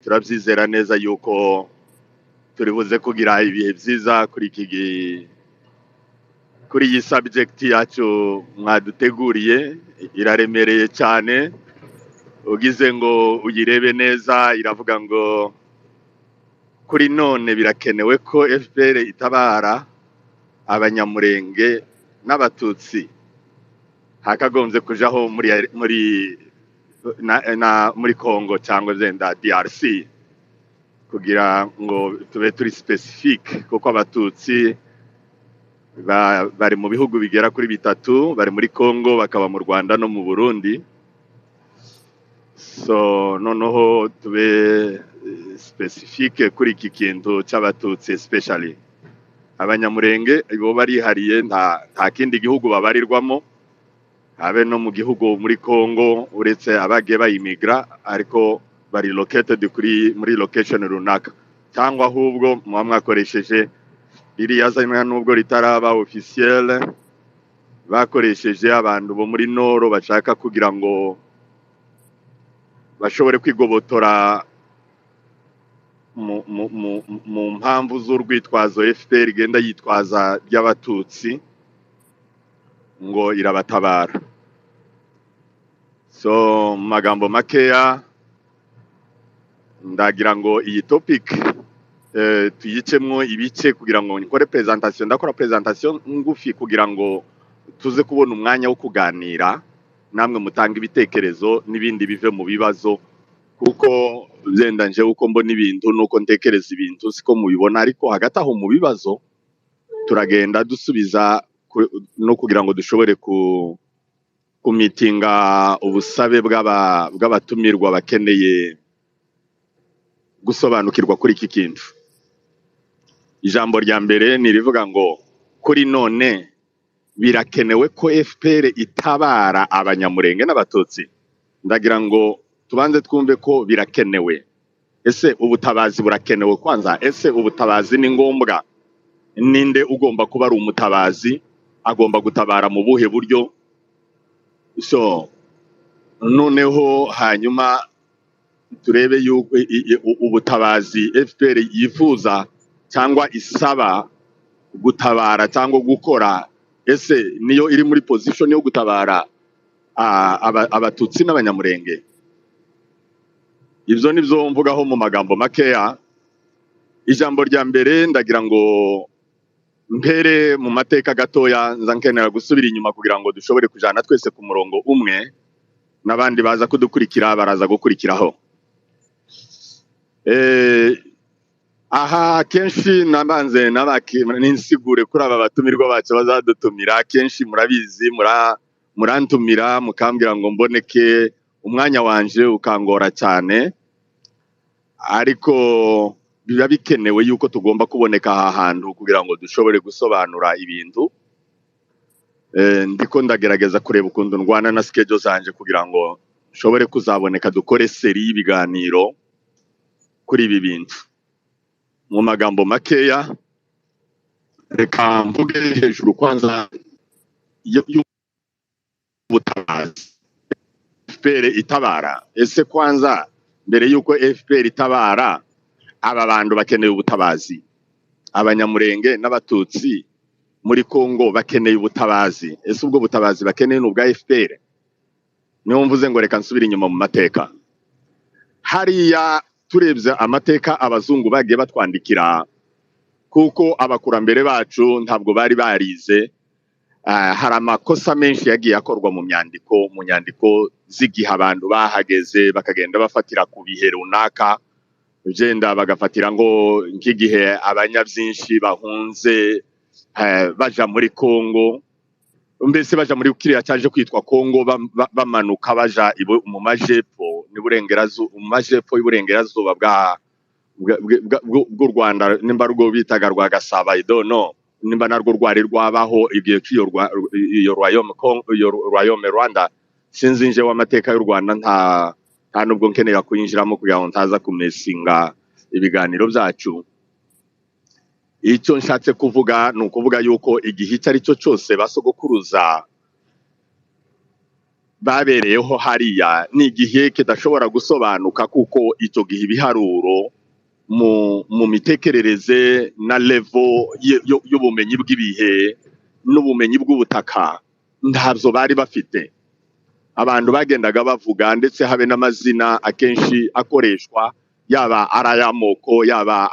Turabyizera neza yuko turi buze kugira ibihe byiza kuri iyi subject yacu mwaduteguriye. Iraremereye cyane, ugize ngo uyirebe neza, iravuga ngo kuri none birakenewe ko FPR itabara Abanyamurenge n'Abatutsi, hakagombye kujaho muri Congo cyangwa zenda DRC, kugira ngo tube turi specific, kuko Abatutsi bari mu bihugu bigera kuri bitatu: bari muri Congo, bakaba mu Rwanda no mu Burundi. So noneho tube specific kuri iki kintu cy'Abatutsi, especially Abanyamurenge. Bo barihariye, nta kindi gihugu babarirwamo, habe no mu gihugu muri Congo, uretse abagiye bayimigra, ariko bari located muri location runaka, cyangwa ahubwo muba mwakoresheje ririya zina, nubwo ritaraba officiel, bakoresheje abantu bo muri Nord bashaka kugira ngo bashobore kwigobotora mu mpamvu z'urwitwazo FPR igenda yitwaza ry'Abatutsi ngo irabatabara. So mu magambo makeya, ndagira ngo iyi topic tuyicemwo ibice kugira ngo nkore presentation. Ndakora presentation ngufi kugira ngo tuze kubona umwanya wo kuganira namwe, mutanga ibitekerezo n'ibindi bive mu bibazo, kuko byenda nje uko mbona ibintu nuko ntekereza ibintu siko mubibona, ariko hagati aho mu bibazo turagenda dusubiza no kugira ngo dushobore kumitinga ubusabe bw'abatumirwa bakeneye gusobanukirwa kuri iki kintu. Ijambo rya mbere ni irivuga ngo kuri none birakenewe ko FPR itabara Abanyamurenge n'Abatutsi. Ndagira ngo tubanze twumve ko birakenewe. Ese ubutabazi burakenewe kwanza? Ese ubutabazi ni ngombwa? Ninde ugomba kuba ari umutabazi? Agomba gutabara mu buhe buryo? So noneho hanyuma turebe yuko ubutabazi FPR yifuza cyangwa isaba gutabara cyangwa gukora, ese niyo iri muri position yo gutabara Abatutsi n'Abanyamurenge? Ibyo nibyo mvugaho mu magambo makeya. Ijambo rya mbere, ndagira ngo mpere mu mateka gatoya, nza nkenera gusubira inyuma kugira ngo dushobore kujana twese ku murongo umwe, n'abandi baza kudukurikira baraza gukurikiraho. Aha kenshi nabanze ninsigure kuri aba batumirwa bacu bazadutumira. Kenshi murabizi, murantumira mukambwira ngo mboneke, umwanya wanje ukangora cyane, ariko biba bikenewe yuko tugomba kuboneka aha hantu kugira ngo dushobore gusobanura ibintu. Ndiko ndagerageza kureba ukuntu ndwana na schedule zanje kugira ngo nshobore kuzaboneka, dukore série y'ibiganiro kuri ibi bintu. Mu magambo makeya, reka mvuge hejuru kwanza y'ubutabazi FPR itabara. Ese kwanza mbere yuko FPR itabara, aba bantu bakeneye ubutabazi? Abanyamurenge n'Abatutsi muri Congo bakeneye ubutabazi. Ese ubwo butabazi bakeneye ni ubwa FPR? Niyo mvuze ngo reka nsubire inyuma mu mateka. Hariya turebye amateka abazungu bagiye batwandikira, kuko abakurambere bacu ntabwo bari barize, hari amakosa menshi yagiye akorwa mu nyandiko z'igihe abantu bahageze, bakagenda bafatira ku bihe runaka, ugenda bagafatira ngo nk'igihe abanyabyinshi bahunze baja muri Congo, mbese baja muri kiriya cyaje kwitwa Congo, bamanuka baja mu majepfo n'iburengerazuba, mu majepfo y'uburengerazuba bw'u Rwanda, nimba rwo bitaga rwa Gasabo, I don't know nimba narwo rwari rwabaho igihe cy'iyo iyo royaume Congo, iyo royaume Rwanda. Sinzi nje w'amateka y'u Rwanda, nta nubwo nkenera kuyinjiramo kugira ngo ntaza kumesinga ibiganiro byacu. Icyo nshatse kuvuga ni ukuvuga yuko igihe icyo ari cyo cyose basogokuruza Babereyeho hariya ni igihe kidashobora gusobanuka, kuko icyo gihe ibiharuro mu mitekerereze na level y'ubumenyi bw'ibihe n'ubumenyi bw'ubutaka ntabyo bari bafite. Abantu bagendaga bavuga, ndetse habe n'amazina akenshi akoreshwa, yaba ari ay'amoko, yaba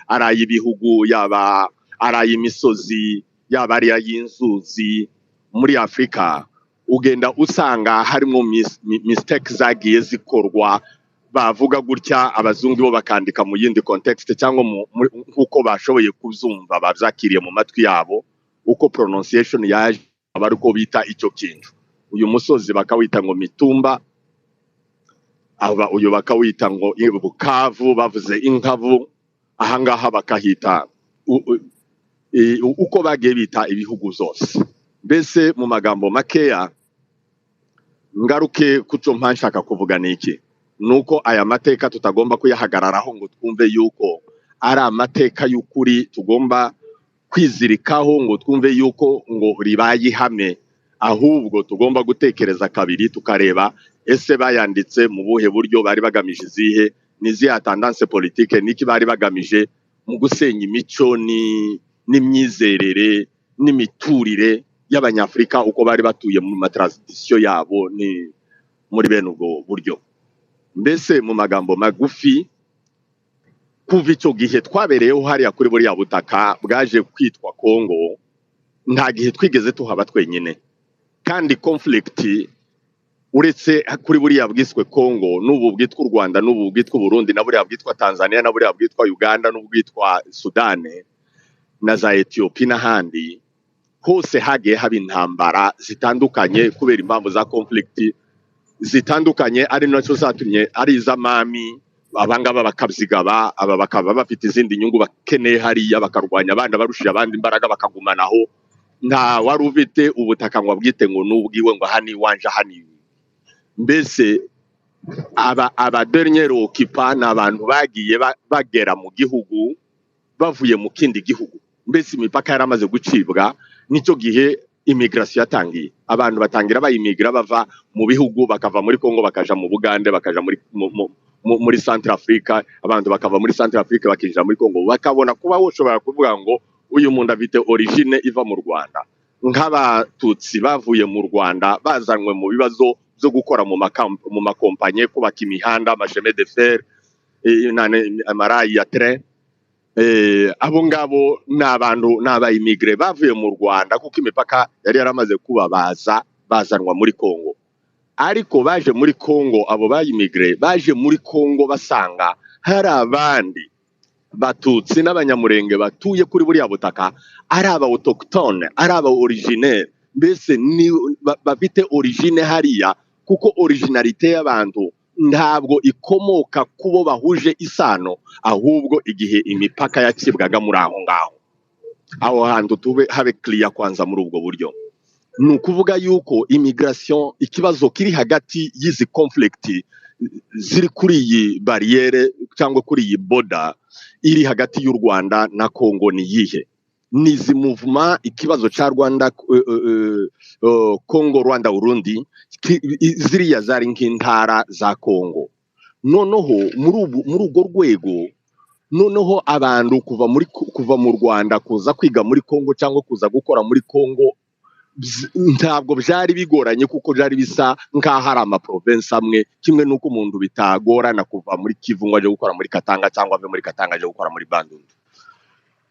ari ay'ibihugu, yaba ari ay'imisozi, yaba ari ay'inzuzi. Muri Afurika ugenda usanga harimo mistake zagiye zikorwa. Bavuga gutya, abazungu bo bakandika mu yindi context, cyangwa nk'uko bashoboye kubyumva, babyakiriye mu matwi yabo, uko pronunciation yaje aba ari uko bita icyo kintu. Uyu musozi bakawita ngo Mitumba, aba uyu bakawita ngo Bukavu, bavuze Inkavu, ahangaha bakahita uko bagiye bita ibihugu zose. Mbese mu magambo makeya, ngaruke kuco mpa nshaka kuvuga ni iki? Nuko aya mateka tutagomba kuyahagararaho ngo twumve yuko ari amateka y'ukuri tugomba kwizirikaho, ngo twumve yuko ngo ribaye ihame. Ahubwo tugomba gutekereza kabiri, tukareba: ese bayanditse mu buhe buryo? Bari bagamije izihe? Ni izihe tendance politique? Niki bari bagamije mu gusenya imico n'imyizerere n'imiturire y'Abanyafurika uko bari batuye mu ma tradition yabo? Ni muri bene ubwo buryo. Mbese mu magambo magufi, kuva icyo gihe twabereyeho hariya kuri buriya butaka bwaje kwitwa Kongo, nta gihe twigeze tuhaba twenyine. Kandi conflict, uretse kuri buriya bwiswe Kongo, n'ubu bwitwa u Rwanda, n'ubu bwitwa Burundi, na buriya bwitwa Tanzania, na buriya bwitwa Uganda, n'ubwitwa Sudani na za Etiyopi n'ahandi hose, hagiye haba intambara zitandukanye kubera impamvu za conflict zitandukanye, ari nacyo zatumye ari iz'amami. Abangaba bakabyigaba, aba bakaba bafite izindi nyungu bakeneye hariya, bakarwanya abandi, abarushije abandi imbaraga bakagumanaho. Nta wari ufite ubutaka ngo abwite ngo n'ubwiwe, ngo aha ni iwanje, aha ni iwe. Mbese aba dernier occupant ni abantu bagiye bagera mu gihugu bavuye mu kindi gihugu. Mbese imipaka yaramaze gucibwa, nicyo gihe immigration yatangiye. Abantu batangira bayimigra bava mu bihugu, bakava muri Congo bakaja mu Bugande, bakaja muri Central Africa, abantu bakava muri Central Africa bakinjira muri Congo, bakabona kuba ushobora kuvuga ngo uyu muntu afite origine iva mu Rwanda, nk'Abatutsi bavuye mu Rwanda bazanwe mu bibazo byo gukora mu makompanye, kubaka imihanda, ama chemin de fer, ama rails ya train. Abo ngabo ni abantu, ni aba immigré bavuye mu Rwanda, kuko imipaka yari yaramaze kubabaza, bazanwa muri Congo. Ariko baje muri Congo, abo ba immigré baje muri Congo basanga hari abandi Batutsi n'Abanyamurenge batuye kuri buriya butaka, ari aba autochtone, ari aba originaire, mbese ni bafite origine hariya, kuko originalité y'abantu ntabwo ikomoka kubo bahuje isano, ahubwo igihe imipaka yacibwaga muri aho ngaho. Aho hantu tube habe clear kwanza muri ubwo buryo. Ni ukuvuga yuko immigration, ikibazo kiri hagati y'izi conflict ziri kuri iyi barrière cyangwa kuri iyi border iri hagati y'u Rwanda na Congo ni iyihe? Ni izi mouvement, ikibazo ca Rwanda, Congo, Rwanda, Urundi, ziriya zari nk'intara za Congo. Noneho muri urwo rwego, noneho abantu kuva mu Rwanda kuza kwiga muri Congo cyangwa kuza gukora muri Congo ntabwo byari bigoranye, kuko byari bisa nk'aho ari ama province amwe, kimwe n'uko umuntu bitagorana kuva muri Kivu ngo aje gukora muri Katanga, cyangwa ave muri Katanga aje gukora muri Bandundu.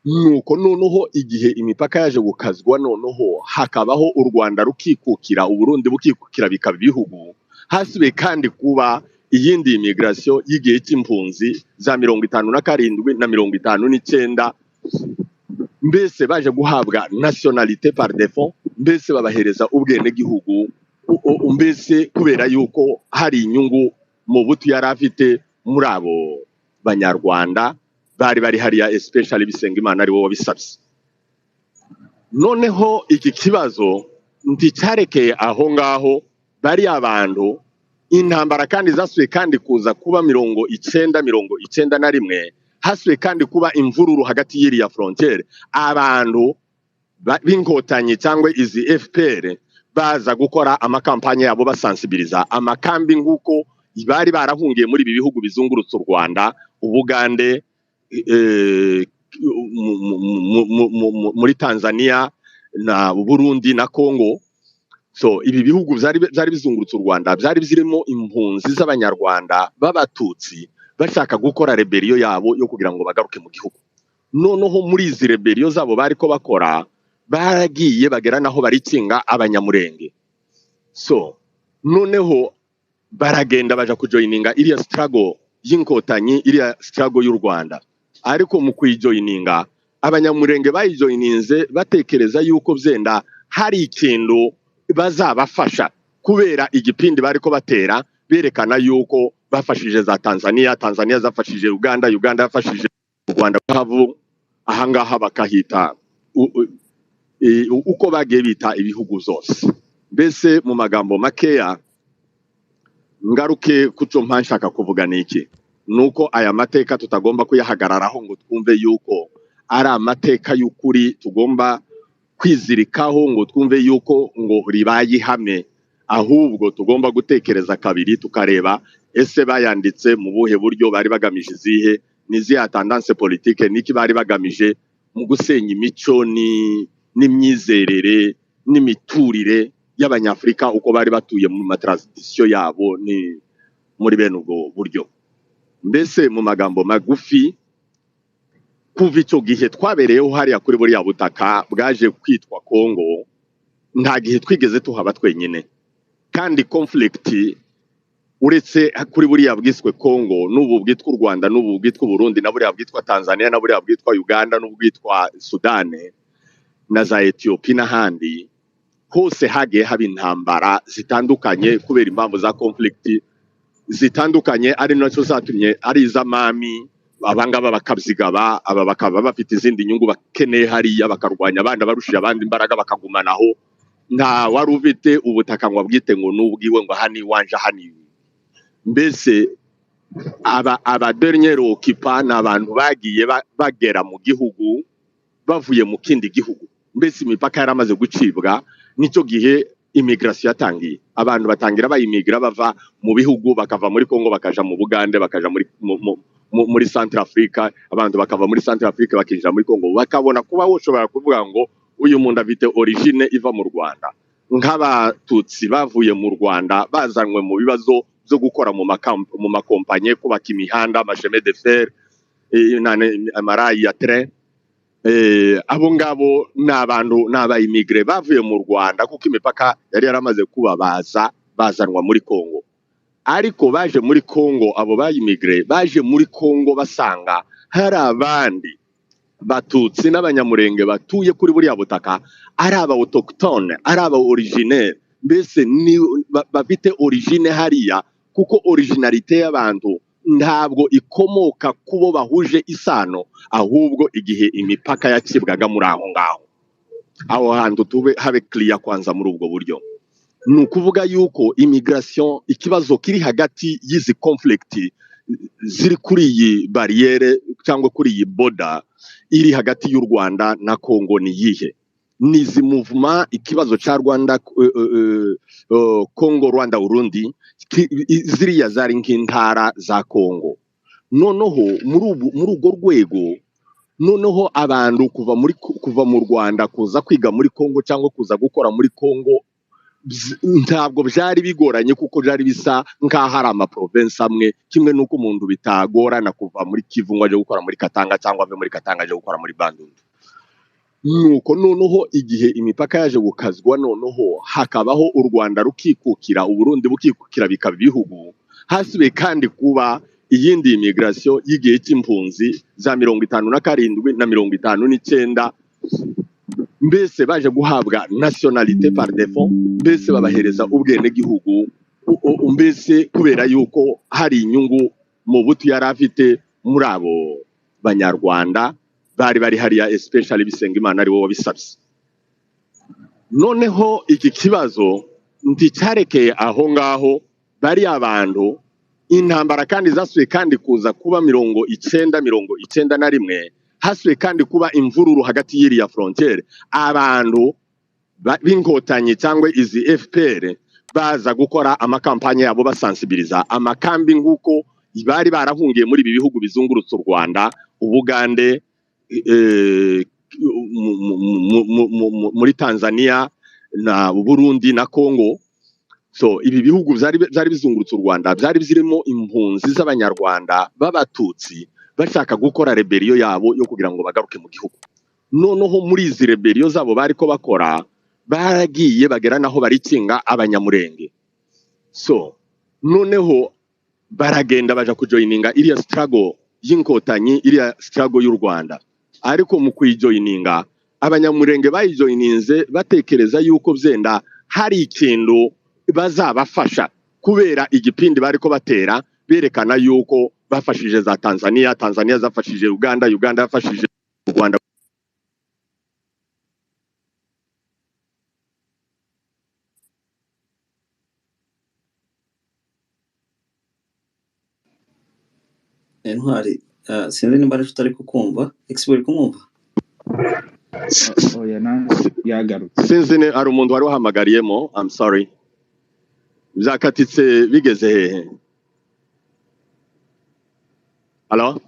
Nuko noneho igihe imipaka yaje gukazwa, noneho hakabaho u Rwanda rukikukira, Uburundi bukikukira, bikaba ibihugu, hasubiye kandi kuba iyindi immigration y'igihe cy'impunzi za 57 na 59. Mbese baje guhabwa nationalité par défaut, mbese babahereza ubwenegihugu, mbese kubera yuko hari inyungu Mobutu yari afite muri abo Banyarwanda bari bari hariya, especially Bisengimana ari we wabisabye. Noneho iki kibazo nticyarekeye aho ngaho. Bari abantu, intambara kandi zasubiye kandi kuza kuba 90, 91, hasubiye kandi kuba imvururu hagati y'iriya frontière. Abantu b'Inkotanyi cyangwa izi FPR Baza gukora amakampanye yabo, basansibiriza amakambi nk'uko bari barahungiye muri ibi bihugu bizungurutse u Rwanda, Ubugande, muri Tanzania na Burundi na Congo. So ibi bihugu byari bizungurutse u Rwanda byari birimo impunzi z'Abanyarwanda b'Abatutsi bashaka gukora rébellion yabo yo kugira ngo bagaruke mu gihugu. Noneho muri izi rébellion zabo bari ko bakora, baragiye bagera naho barikinga Abanyamurenge. So noneho baragenda baja kujoininga iriya struggle y'Inkotanyi, iriya struggle y'u Rwanda. Ariko mu kuyijoininga, Abanyamurenge bayijoininze batekereza yuko byenda hari ikintu bazabafasha, kubera igipindi bariko batera berekana yuko bafashije za Tanzania, Tanzania zafashije Uganda, Uganda yafashije u Rwanda. Bukavu ahangaha bakahita uko bagiye bita ibihugu zose. Mbese mu magambo makeya, ngaruke kuco mpa nshaka kuvuga ni iki? Nuko aya mateka tutagomba kuyahagararaho ngo twumve yuko ari amateka y'ukuri tugomba kwizirikaho, ngo twumve yuko ngo ribaye ihame. Ahubwo tugomba gutekereza kabiri, tukareba ese bayanditse mu buhe buryo, bari bagamije izihe, n'izihe tendance politique, niki bari bagamije mu gusenya imico ni n'imyizerere n'imiturire y'Abanyafurika uko bari batuye mu ma tradition yabo, ni muri bene ubwo buryo. Mbese mu magambo magufi, kuva icyo gihe twabereyeho hariya kuri buriya butaka bwaje kwitwa Kongo, nta gihe twigeze tuhaba twenyine. Kandi conflict, uretse kuri buriya bwiswe Kongo, n'ubu bwitwa u Rwanda, n'ubu bwitwa Burundi, na buriya bwitwa Tanzania, na buriya bwitwa Uganda, n'ubwitwa Sudani na za Ethiopia n'ahandi hose, hagiye haba intambara zitandukanye kubera impamvu za conflict zitandukanye, ari nacyo zatumye ari iz'amami, abangaba bakabyigaba, aba bakaba bafite izindi nyungu bakeneye hariya, bakarwanya abandi, abarushije abandi imbaraga bakagumanaho. Nta wari ufite ubutaka ngo abwite ngo n'ubwiwe, ngo aha ni iwanje, aha ni. Mbese aba dernier occupant ni abantu bagiye bagera mu gihugu bavuye mu kindi gihugu. Mbese imipaka yaramaze gucibwa, nicyo gihe immigration yatangiye. Abantu batangira bayimigra bava mu bihugu, bakava muri Congo bakaja mu Bugande, bakaja muri Central Africa, abantu bakava muri Central Africa bakinjira muri Congo, bakabona kuba ushobora kuvuga ngo uyu muntu afite origine iva mu Rwanda, nk'Abatutsi bavuye mu Rwanda bazanwe mu bibazo byo gukora mu makompanye, kubaka imihanda, ama chemin de fer, ama rails ya train. Abo ngabo ni abantu, ni aba immigrés bavuye mu Rwanda, kuko imipaka yari yaramaze kubabaza, bazanwa muri Congo. Ariko baje muri Congo, abo ba immigrés baje muri Congo basanga hari abandi Batutsi n'Abanyamurenge batuye kuri buriya butaka, ari aba autochtone, ari aba originaire, mbese ni bafite origine hariya, kuko originalité y'abantu ntabwo ikomoka kubo bahuje isano, ahubwo igihe imipaka yacibwaga muri aho ngaho. Aho hantu tube habe clear kwanza muri ubwo buryo. Ni ukuvuga yuko immigration, ikibazo kiri hagati y'izi conflict ziri kuri iyi barrière cyangwa kuri iyi border iri hagati y'u Rwanda na Congo ni iyihe? Ni izi mouvement, ikibazo ca Rwanda, Congo, Rwanda, Urundi, ziriya zari nk'intara za Congo. Noneho muri urwo rwego, noneho abantu kuva mu Rwanda kuza kwiga muri Congo cyangwa kuza gukora muri Congo ntabwo byari bigoranye, kuko byari bisa nk'aho ari ama province amwe, kimwe n'uko umuntu bitagorana kuva muri Kivu ngo aje gukora muri Katanga, cyangwa ave muri Katanga aje gukora muri Bandundu. Nuko noneho igihe imipaka yaje gukazwa, noneho hakabaho u Rwanda rukikukira, Uburundi bukikukira, bikaba ibihugu, hasubiye kandi kuba iyindi immigration y'igihe cy'impunzi za 57 na 59. Mbese baje guhabwa nationalité par défaut, mbese babahereza ubwenegihugu, mbese kubera yuko hari inyungu Mobutu yari afite muri abo Banyarwanda bari bari hariya, especially Bisengimana ari we wabisabye. Noneho iki kibazo nticyarekeye aho ngaho. Bari abantu, intambara kandi zasubiye kandi kuza kuba 90, 91, hasubiye kandi kuba imvururu hagati y'iriya frontière. Abantu b'inkotanyi cyangwa izi FPR baza gukora amakampanye yabo basansibiliza amakambi nk'uko bari barahungiye muri ibi bihugu bizungurutse u Rwanda, Ubugande, muri Tanzania na Burundi na Congo. So ibi bihugu byari bizungurutse u Rwanda byari birimo impunzi z'abanyarwanda b'abatutsi bashaka gukora rebellion yabo yo kugira ngo bagaruke mu gihugu. Noneho muri izi rebellion zabo bari ko bakora baragiye bagera naho barikinga abanyamurenge. So noneho baragenda baja kujoininga iriya struggle y'inkotanyi, iriya struggle y'u Rwanda. Ariko mu kuyijoininga abanyamurenge bayijoininze batekereza yuko byenda hari ikintu bazabafasha kubera igipindi bariko batera berekana yuko bafashije za Tanzania, Tanzania zafashije Uganda, Uganda yafashije u Rwanda. Intwari, sinzi nimba ari utari kukumva, expert kumwumva. Oya, na yagarutse. Sinzi ni hari umuntu wari wahamagariyemo, I'm sorry. Byakatitse bigeze hehe? Hello?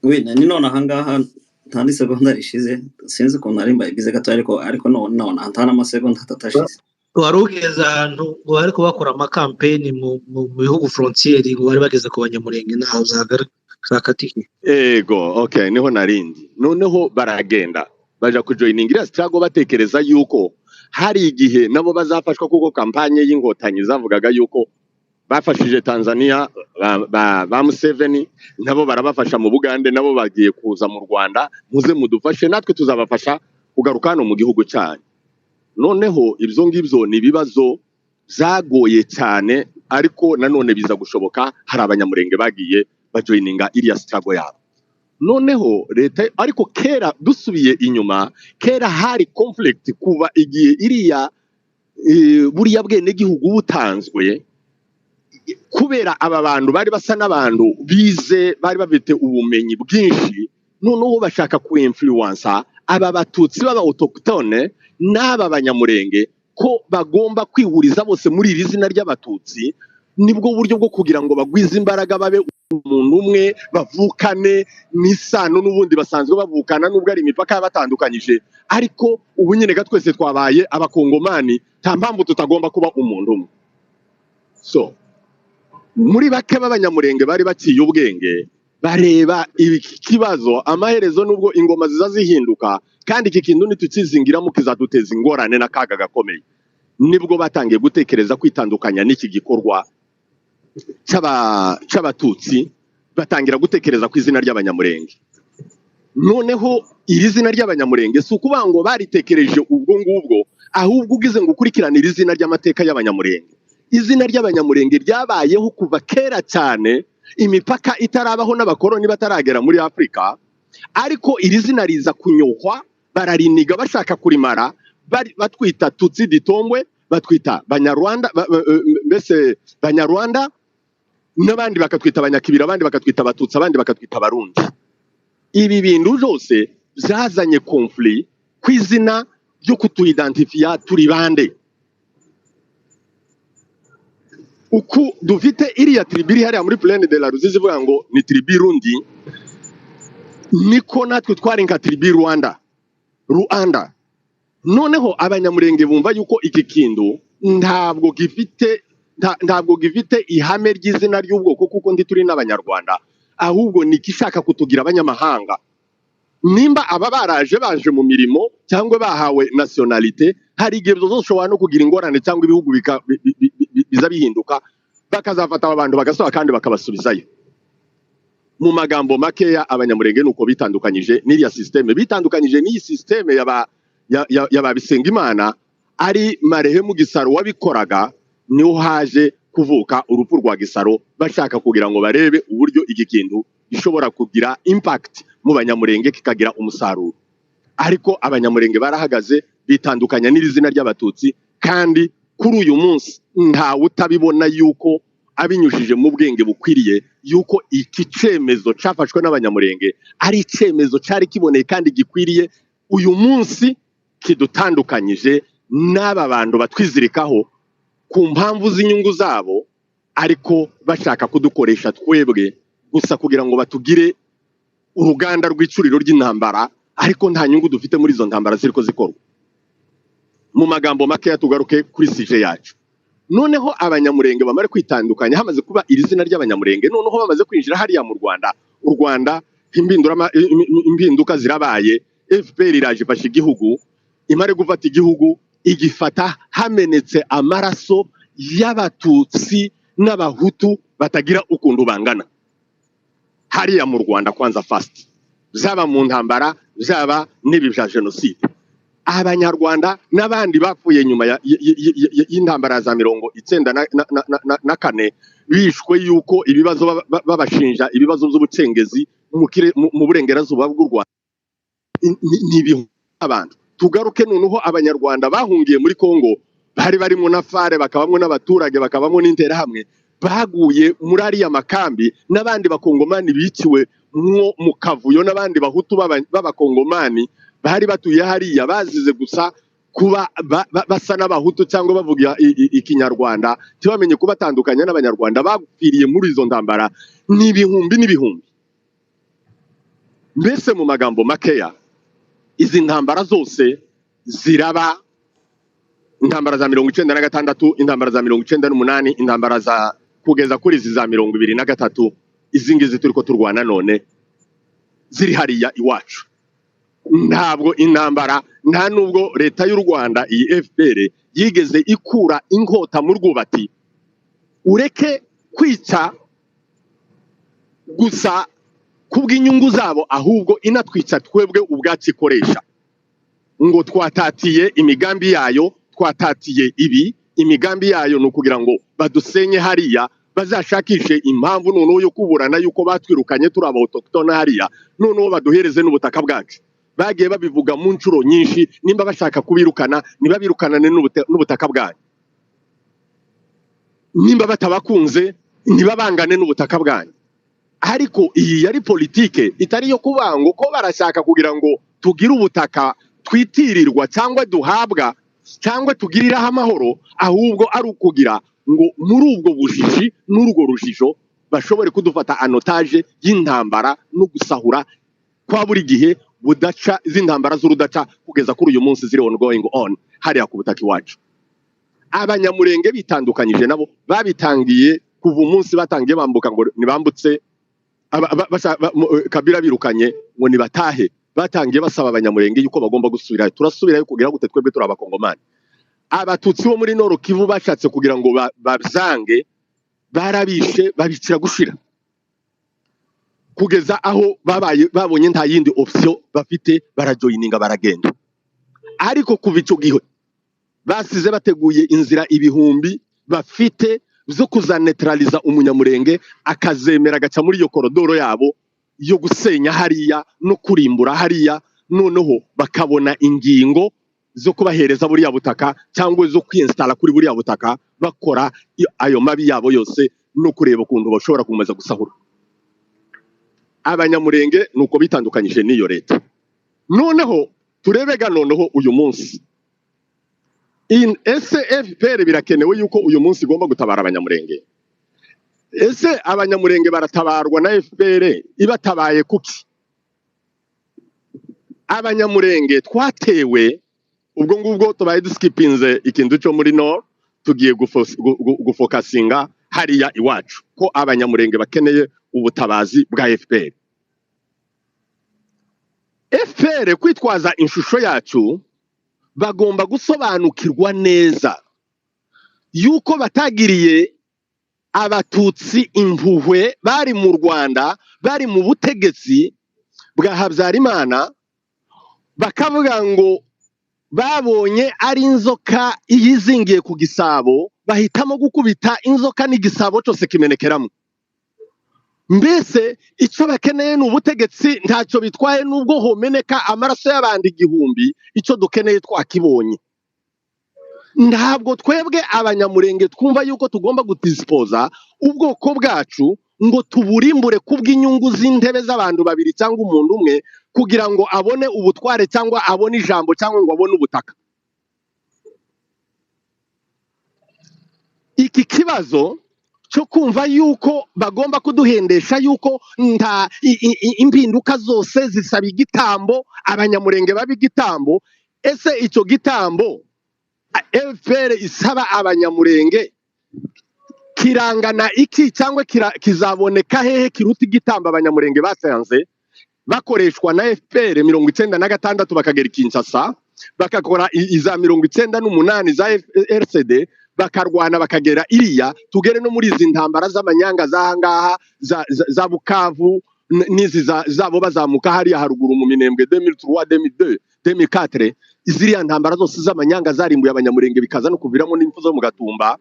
We ni none ahangaha nta n'isegonda rishize, sinzi ukuntu nari mbaye gato ariko none nta n'amasegonda atatu ashize. Wari ugeze ahantu ngo bari kubakora amakampeni mu bihugu frontieri ngo bari bageze ku banyamurenge naho zakatiye. Ego, okay, niho narindi. Noneho baragenda baja kujoininga iriya struggle batekereza yuko hari igihe nabo bazafashwa kuko kampanye y'inkotanyi zavugaga yuko bafashije Tanzania ba Museveni, nabo barabafasha mu Bugande, nabo bagiye kuza mu Rwanda, muze mudufashe natwe tuzabafasha kugaruka hano mu gihugu cyanyu. Noneho ibyo ngibyo ni ibibazo byagoye cyane, ariko nanone biza gushoboka hari abanyamurenge bagiye bajoininga iriya struggle yabo. Noneho leta, ariko kera dusubiye inyuma, kera hari conflict kuva igihe iriya buriya bwene gihugu butanzwe, kubera aba bantu bari basa n'abantu bize, bari bafite ubumenyi bwinshi, noneho bashaka kuinfluencer aba batutsi b'aba autochtone n'aba banyamurenge ko bagomba kwihuriza bose muri iri zina ry'abatutsi. Nibwo buryo bwo kugira ngo bagwize imbaraga babe umuntu umwe, bavukane n'isano n'ubundi basanzwe bavukana nubwo ari imipaka yabatandukanyije, ariko ubu nyine twese twabaye abakongomani, nta mpamvu tutagomba kuba umuntu umwe. So muri bake b'abanyamurenge bari baciye ubwenge bareba iki kibazo amaherezo, nubwo ingoma ziza zihinduka kandi iki kintu nitukizingiramo kizaduteza ingorane n'akaga gakomeye. Nibwo batangiye gutekereza kwitandukanya n'iki gikorwa c'abatutsi, batangira gutekereza ku izina ry'abanyamurenge. Noneho iri zina ry'abanyamurenge si ukuvuga ngo baritekereje ubwo ngubwo, ahubwo ugize ngo ukurikirane iri zina ry'amateka y'abanyamurenge. Izina ry'abanyamurenge ryabayeho kuva kera cyane, imipaka itarabaho n'abakoroni bataragera muri Afrika, ariko iri zina riza kunyohwa, barariniga bashaka kurimara, batwita Tutsi ditombwe, batwita Banyarwanda, mbese Banyarwanda, n'abandi bakatwita Abanyakibira, abandi bakatwita Abatutsi, abandi bakatwita Abarundi. Ibi bintu byose byazanye conflict ku izina ryo kutuidentifia turi bande. Uku dufite iriya tribu iri hariya muri Plaine de la Ruzizi ivuga ngo ni tribu Rundi, niko natwe twari nka tribu Rwanda, Rwanda. Noneho abanyamurenge bumva yuko iki kintu ntabwo gifite ntabwo gifite ihame ry'izina ry'ubwoko, kuko ndi turi n'abanyarwanda, ahubwo ni ikishaka kutugira abanyamahanga. Nimba aba baraje baje mu mirimo cyangwa bahawe nationalité, hari igihe bizoshobora no kugira ingorane cyangwa ibihugu biza bihinduka, bakazafata aba bantu bagasohoka kandi bakabasubizayo. Mu magambo makeya abanyamurenge nuko bitandukanyije n'iriya systeme, bitandukanyije n'iyi systeme yaba Bisengimana ari marehemu Gisaro wabikoraga, niho haje kuvuka urupfu rwa Gisaro, bashaka kugira ngo barebe uburyo iki kintu gishobora kugira impact mu banyamurenge kikagira umusaruro. Ariko abanyamurenge barahagaze bitandukanya n'iri zina ry'abatutsi, kandi kuri uyu munsi ntawe utabibona yuko abinyujije mu bwenge bukwiriye yuko iki cyemezo cyafashwe n'abanyamurenge ari icyemezo cyari kiboneye kandi gikwiriye. Uyu munsi Kidutandukanyije n'aba bantu batwizirikaho ku mpamvu z'inyungu zabo, ariko bashaka kudukoresha twebwe gusa kugira ngo batugire uruganda rw'icuriro ry'intambara, ariko nta nyungu dufite muri izo ntambara ziriko zikorwa. Mu magambo makeya, tugaruke kuri sujet yacu. Noneho Abanyamurenge bamare kwitandukanya, hamaze kuba iri zina ry'Abanyamurenge, noneho bamaze kwinjira hariya mu Rwanda, u Rwanda impinduka zirabaye, FPR iraje ifashe igihugu. Imare gufata igihugu, igifata hamenetse amaraso y'Abatutsi n'Abahutu batagira ukuntu bangana hariya mu Rwanda. Kwanza first, byaba mu ntambara, byaba n'ibi bya jenoside, Abanyarwanda n'abandi bapfuye nyuma y'intambara za 94, bishwe yuko ibibazo babashinja ibibazo by'ubucengezi mu burengerazuba bw'u Rwanda, ni ibihumbi abantu. Tugaruke noneho, Abanyarwanda bahungiye muri Kongo bari barimo na FAR, bakabamo n'abaturage, bakabamo n'Interahamwe, baguye muri ariya makambi, n'abandi Bakongomani biciwe mwo mu kavuyo, n'abandi Bahutu b'Abakongomani bari batuye hariya bazize gusa kuba basa n'Abahutu cyangwa bavuga Ikinyarwanda, ntibamenye kubatandukanya n'Abanyarwanda, bapfiriye muri izo ntambara ni ibihumbi n'ibihumbi. Mbese mu magambo makeya, izi ntambara zose ziraba, intambara za 96, intambara za 98, intambara za kugeza kuri izi za 2023, izi ngizi turi ko turwana none ziri hariya iwacu, ntabwo intambara, nta nubwo leta y'u Rwanda, iyi FPR, yigeze ikura inkota mu rwubati, ureke kwica gusa kubw'inyungu zabo, ahubwo inatwica twebwe ubwacu ikoresha ngo twatatiye imigambi yayo, twatatiye ibi. Imigambi yayo ni ukugira ngo badusenye hariya, bazashakishe impamvu noneho yo kuburana yuko batwirukanye turi aba autochtone hariya, noneho baduhereze n'ubutaka bwacu. Bagiye babivuga mu nshuro nyinshi: nimba bashaka kubirukana, nibabirukanane n'ubutaka bwanyu, nimba batabakunze, ntibabangane n'ubutaka bwanyu. Ariko iyi yari politike itari iyo kuvuga ngo ko barashaka kugira ngo tugire ubutaka twitirirwa cyangwa duhabwa cyangwa tugiriraho amahoro, ahubwo ari ukugira ngo muri ubwo bujiji n'urwo rujijo bashobore kudufata en otage y'intambara no gusahura kwa buri gihe budaca, z'intambara z'urudaca kugeza kuri uyu munsi ziri ongoing on hariya ku butaka iwacu. Abanyamurenge bitandukanyije nabo babitangiye kuva umunsi batangiye bambuka ngo nibambutse Kabila birukanye ngo nibatahe. Batangiye basaba Abanyamurenge yuko bagomba gusubirayo. Turasubirayo kugira gute? Twebwe turi Abakongomani. Abatutsi bo muri Nord Kivu bashatse kugira ngo babyange, barabishe, babicira gushira, kugeza aho babaye babonye nta yindi option bafite, barajoyininga, baragenda. Ariko kuva icyo gihe basize bateguye inzira ibihumbi bafite zo kuzanetraliza Umunyamurenge akazemera agaca muri iyo corridor yabo yo gusenya hariya no kurimbura hariya, noneho bakabona ingingo zo kubahereza buriya butaka cyangwa zo kwinstara kuri buriya butaka, bakora ayo mabi yabo yose no kureba ukuntu bashobora gukomeza gusahura Abanyamurenge. Nuko bitandukanyije n'iyo leta. Noneho turebega noneho uyu munsi, ese FPR birakenewe yuko uyu munsi igomba gutabara Abanyamurenge? Ese Abanyamurenge baratabarwa na FPR? Ibatabaye kuki? Abanyamurenge twatewe, ubwo ngubwo tubaye duskipinze ikintu cyo muri nord, tugiye gufokasinga hariya iwacu ko Abanyamurenge bakeneye ubutabazi bwa FPR. FPR kwitwaza ishusho yacu, bagomba gusobanukirwa neza yuko batagiriye Abatutsi impuhwe bari mu Rwanda, bari mu butegetsi bwa Habyarimana, bakavuga ngo babonye ari inzoka yizingiye ku gisabo, bahitamo gukubita inzoka n'igisabo cyose kimenekeramo. Mbese icyo bakeneye ni ubutegetsi, ntacyo bitwaye nubwo homeneka amaraso y'abandi igihumbi, icyo dukeneye twakibonye. Ntabwo twebwe Abanyamurenge twumva yuko tugomba gudispoza ubwoko bwacu ngo tuburimbure kubw'inyungu z'intebe z'abantu babiri cyangwa umuntu umwe. kugira ngo abone ubutware cyangwa abone ijambo cyangwa ngo abone ubutaka. Iki kibazo cyo kumva yuko bagomba kuduhendesha yuko nta impinduka zose zisaba igitambo, Abanyamurenge baba igitambo. Ese icyo gitambo FPR isaba Abanyamurenge kirangana iki cyangwa kizaboneka hehe kiruta igitambo Abanyamurenge basanze bakoreshwa na FPR 96 bakagera i Kinshasa, bakakora iza 98 za RCD, bakarwana bakagera iriya, tugere no muri izi ntambara z'amanyanga z'ahangaha za Bukavu n'izi zabo bazamuka hariya haruguru mu Minembwe 2003, 2002, 2004. Ziriya ntambara zose z'amanyanga zarimbuye Abanyamurenge bikaza no kuviramo n'impfu zo mu Gatumba.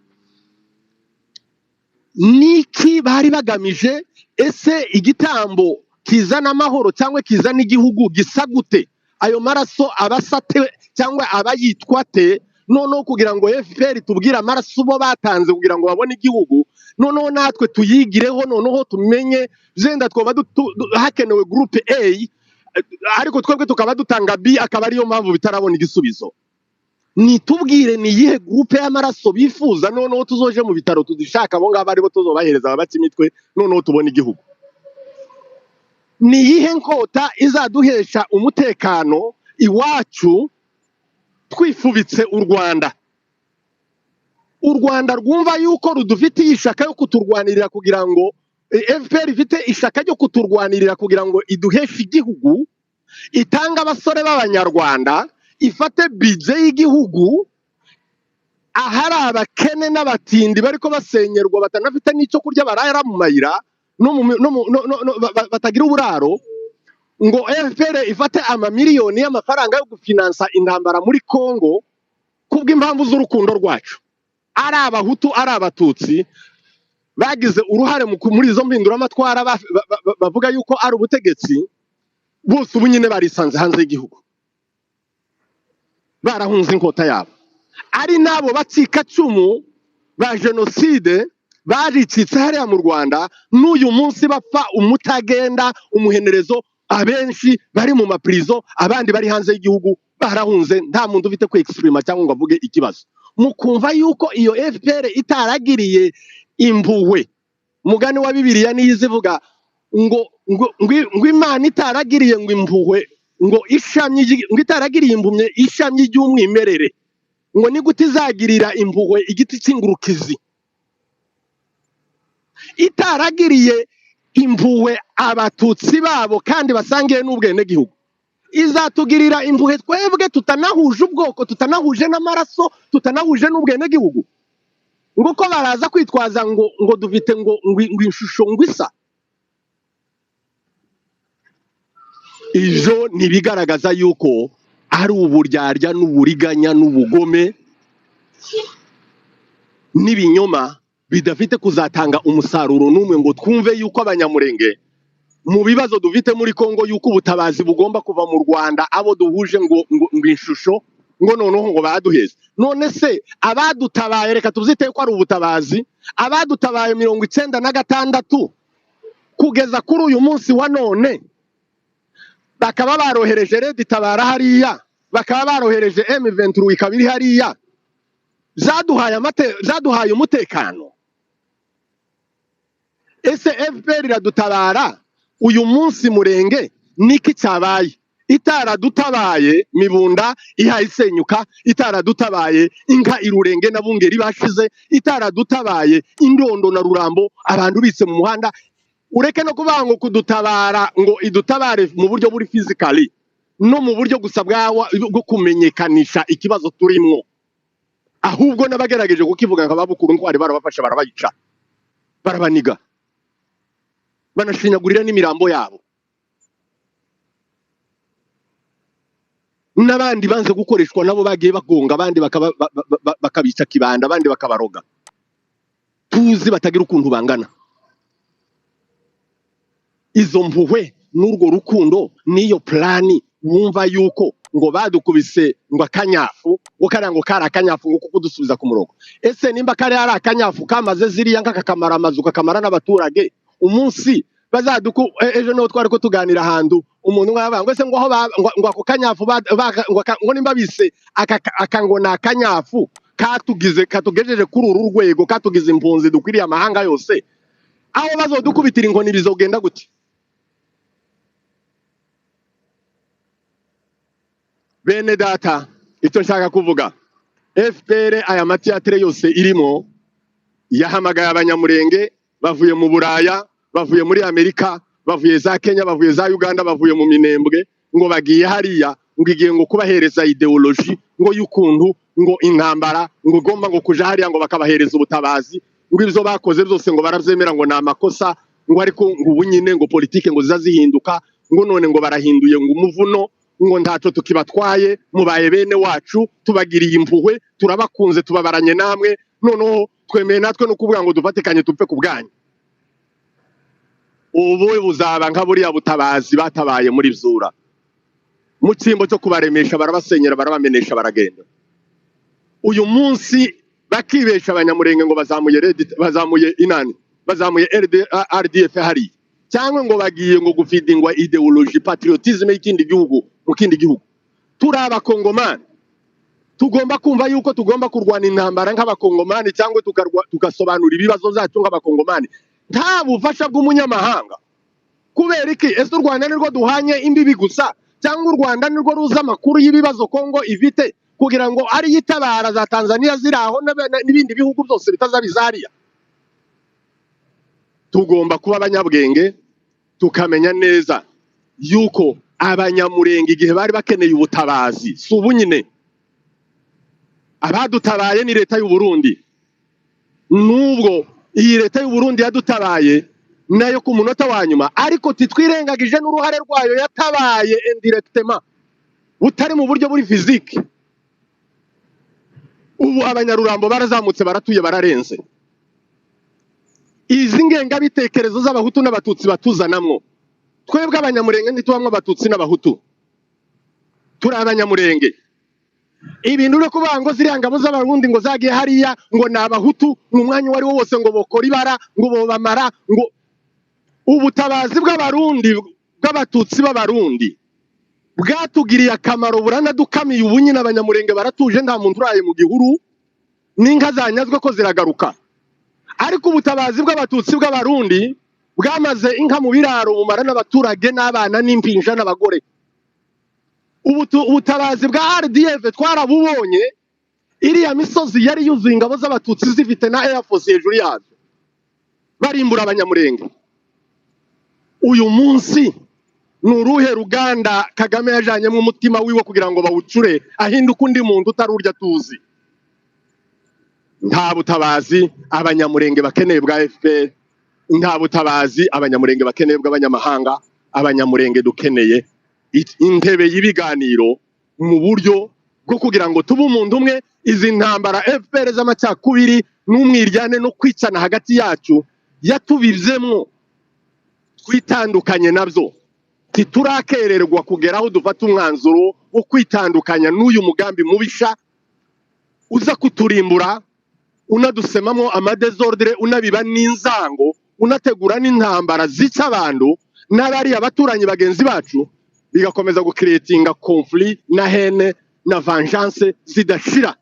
Niki bari bagamije? Ese igitambo kizana amahoro cyangwa kizana igihugu gisa gute? Ayo maraso abasate cyangwa abayitwa te? Noneho kugira ngo FPR tubwire amaraso bo batanze kugira ngo babone igihugu, noneho natwe tuyigireho, noneho tumenye zenda twoba hakenewe groupe A, ariko twebwe tukaba dutanga B, akaba ariyo mpamvu bitarabona igisubizo. Nitubwire ni iyihe groupe y'amaraso bifuza, noneho tuzoje mu bitaro tuzishaka abo ngabo aribo tuzobahereza ababaca imitwe, noneho tubone igihugu. Ni iyihe nkota izaduhesha umutekano iwacu twifubitse u Rwanda? U Rwanda rwumva yuko rudufitiye ishaka yo kuturwanirira kugira ngo FPR ifite ishaka ryo kuturwanirira kugira ngo iduheshe igihugu, itanga abasore b'Abanyarwanda, ifate budget y'igihugu, ahari abakene n'abatindi bariko basenyerwa batanafite n'icyo kurya, barara mu mayira no batagira uburaro, ngo FPR ifate amamiliyoni y'amafaranga yo gufinansa intambara muri Congo kubw'impamvu z'urukundo rwacu. Ari Abahutu ari Abatutsi bagize uruhare muri izo mpinduramatwara bavuga yuko ari ubutegetsi, bose ubu nyine barisanze hanze y'igihugu, barahunze inkota yabo. Ari nabo bacikacumu ba jenoside baricitse hariya mu Rwanda, n'uyu munsi bapfa umutagenda umuhenerezo, abenshi bari mu maprizo, abandi bari hanze y'igihugu barahunze, nta muntu ufite kwexprima cyangwa ngo avuge ikibazo. Mukumva yuko iyo FPR itaragiriye impuhwe, mugani wa Bibiliya niyizivuga ngo ngo Imana itaragiriye ngo impuhwe, ngo ishamye, ngo itaragiriye impumye ishamye ry'umwimerere, ngo ni gute izagirira impuhwe igiti cy'ingurukizi? Itaragiriye impuhwe Abatutsi babo kandi basangiye n'ubwenegihugu, izatugirira impuhwe twebwe tutanahuje ubwoko, tutanahuje n'amaraso, tutanahuje n'ubwenegihugu? Ngo ko baraza kwitwaza ngo ngo dufite ngo ngo ishusho ngo isa. Ivyo nibigaragaza yuko ari uburyarya n'uburiganya n'ubugome n'ibinyoma bidafite kuzatanga umusaruro n'umwe, ngo twumve yuko Abanyamurenge mu bibazo dufite muri Kongo yuko ubutabazi bugomba kuva mu Rwanda, abo duhuje ngo ngo ishusho, ngo noneho ngo baduheze. None se abadutabaye, reka tubyite ko ari ubutabazi, abadutabaye 96 kugeza kuri uyu munsi wa none, bakaba barohereje Red Tabara hariya, bakaba barohereje M23 ikaba iri hariya, zaduhaye umutekano. Ese FPR iradutabara uyu munsi Murenge niki cyabaye? Itaradutabaye Mibunda ihaye isenyuka, itaradutabaye inka Irurenge na Bungeri bashize, itaradutabaye Indondo na Rurambo abantu bitse mu muhanda. Ureke no kuvuga ngo kudutabara ngo idutabare mu buryo buri physically no mu buryo gusa bwawa bwo kumenyekanisha ikibazo turimwo, ahubwo n'abagerageje kukivuga nka babukuru ntwari barabafasha, barabayica, barabaniga, banashinyagurira n'imirambo yabo. N'abandi banze gukoreshwa nabo bagiye bagonga abandi bakabica kibanda, abandi bakabaroga, tuzi batagira ukuntu bangana. Izo mpuhwe n'urwo rukundo n'iyo plani wumva yuko ngo badukubise ngo akanyafu, ngo kariya ngo kari akanyafu ngo kudusubiza ku murongo. Ese nimba kari ari akanyafu kamaze ziriya nk'akakamara amazu kakamara n'abaturage, umunsi Bazaduku ejo niho twari ko tuganira ahantu umuntu umwe aravuga ngo ese ngo aho ngo ako kanyafu ngo nimba bise aka ngo ni akanyafu katugize katugejeje kuri uru rwego, katugize impunzi dukwiriye amahanga yose, aho bazodukubitira inkoni bizogenda gute? Bene data, icyo nshaka kuvuga, FPR aya matiyatire yose irimo yahamagaye abanyamurenge bavuye mu Buraya, bavuye muri Amerika, bavuye za Kenya, bavuye za Uganda, bavuye mu Minembwe, ngo bagiye hariya ngo igiye ngo kubahereza ideology ngo y'ukuntu ngo intambara ngo igomba ngo kuja hariya ngo bakabahereza ubutabazi, ngo ibyo bakoze byose ngo barabyemera ngo ni amakosa, ngo ariko ngo ubu nyine ngo politike ngo ziza zihinduka, ngo none ngo barahinduye ngo umuvuno, ngo ntacyo tukibatwaye, mubaye bene wacu, tubagiriye impuhwe, turabakunze, tubabaranye namwe, noneho twemeye natwe no kuvuga ngo dufatikanye tupfe ku bwanyu. Ubu buzaba nka buriya butabazi batabaye muri Byura, mu cyimbo cyo kubaremesha barabasenyera, barabamenesha, baragenda. Uyu munsi bakibesha abanyamurenge ngo bazamuye Red, bazamuye inani, bazamuye RDF hariya, cyangwa ngo bagiye ngo gufidingwa ideology patriotisme y'ikindi gihugu mu kindi gihugu. Turi abakongomani, tugomba kumva yuko tugomba kurwana intambara nk'abakongomani, cyangwa tugasobanura ibibazo byacu nk'abakongomani, nta bufasha bw'umunyamahanga. Kubera iki? Ese u Rwanda nirwo duhanye imbibi gusa, cyangwa u Rwanda nirwo ruza amakuru y'ibibazo Kongo ifite kugira ngo ari yitabara za Tanzania ziri aho n'ibindi bihugu byose bitazabizariya? Tugomba kuba abanyabwenge, tukamenya neza yuko abanyamurenge igihe bari bakeneye ubutabazi si ubu nyine. Abadutabaye ni leta y'u Burundi. Nubwo iyi leta y'u Burundi yadutabaye nayo ku munota wa nyuma, ariko titwirengagije n'uruhare rwayo yatabaye indirectement, butari mu buryo buri physique. Ubu abanyarurambo barazamutse, baratuye, bararenze. Izi ngengabitekerezo z'abahutu n'abatutsi batuzanamwo, twebwe abanyamurenge ntitubamwo abatutsi n'abahutu, turi abanyamurenge. Ibintu byo kuvuga ngo ziriya ngabo z'abarundi ngo zagiye hariya ngo ni abahutu mu mwanya uwo ari wo wose ngo bokora ibara ngo bobamara, ngo ubutabazi bw'abarundi bw'abatutsi b'abarundi bwatugiriye akamaro, buranadukamiye. Ubu nyine abanyamurenge baratuje, nta muntu uraye mu gihuru, n'inka zanyazwe ko ziragaruka. Ariko ubutabazi bw'abatutsi bw'abarundi bwamaze inka mu biraro, bumara n'abaturage n'abana n'impinja n'abagore. Ubutabazi bwa RDF twarabubonye, iriya misozi yari yuzuye ingabo z'abatutsi zifite na Air Force hejuru yazo, barimbura abanyamurenge. Uyu munsi ni uruhe ruganda Kagame yajanyemo umutima wiwe kugira ngo bawucure ahinduke undi muntu utari urya tuzi? Nta butabazi abanyamurenge bakeneye bwa FPR, nta butabazi abanyamurenge bakeneye bw'abanyamahanga. Abanyamurenge dukeneye intebe y'ibiganiro mu buryo bwo kugira ngo tube umuntu umwe. Izi ntambara FPR z'amacakubiri n'umwiryane no kwicana hagati yacu yatubivyemwo, twitandukanye nabyo. Titurakererwa kugera aho dufata umwanzuro wo kwitandukanya n'uyu mugambi mubisha uza kuturimbura, unadusemamo amadesordre, unabiba n'inzango, unategura n'intambara zica abantu n'abari abaturanyi bagenzi bacu, bigakomeza gucreatinga conflit na haine na vengeance zidashira.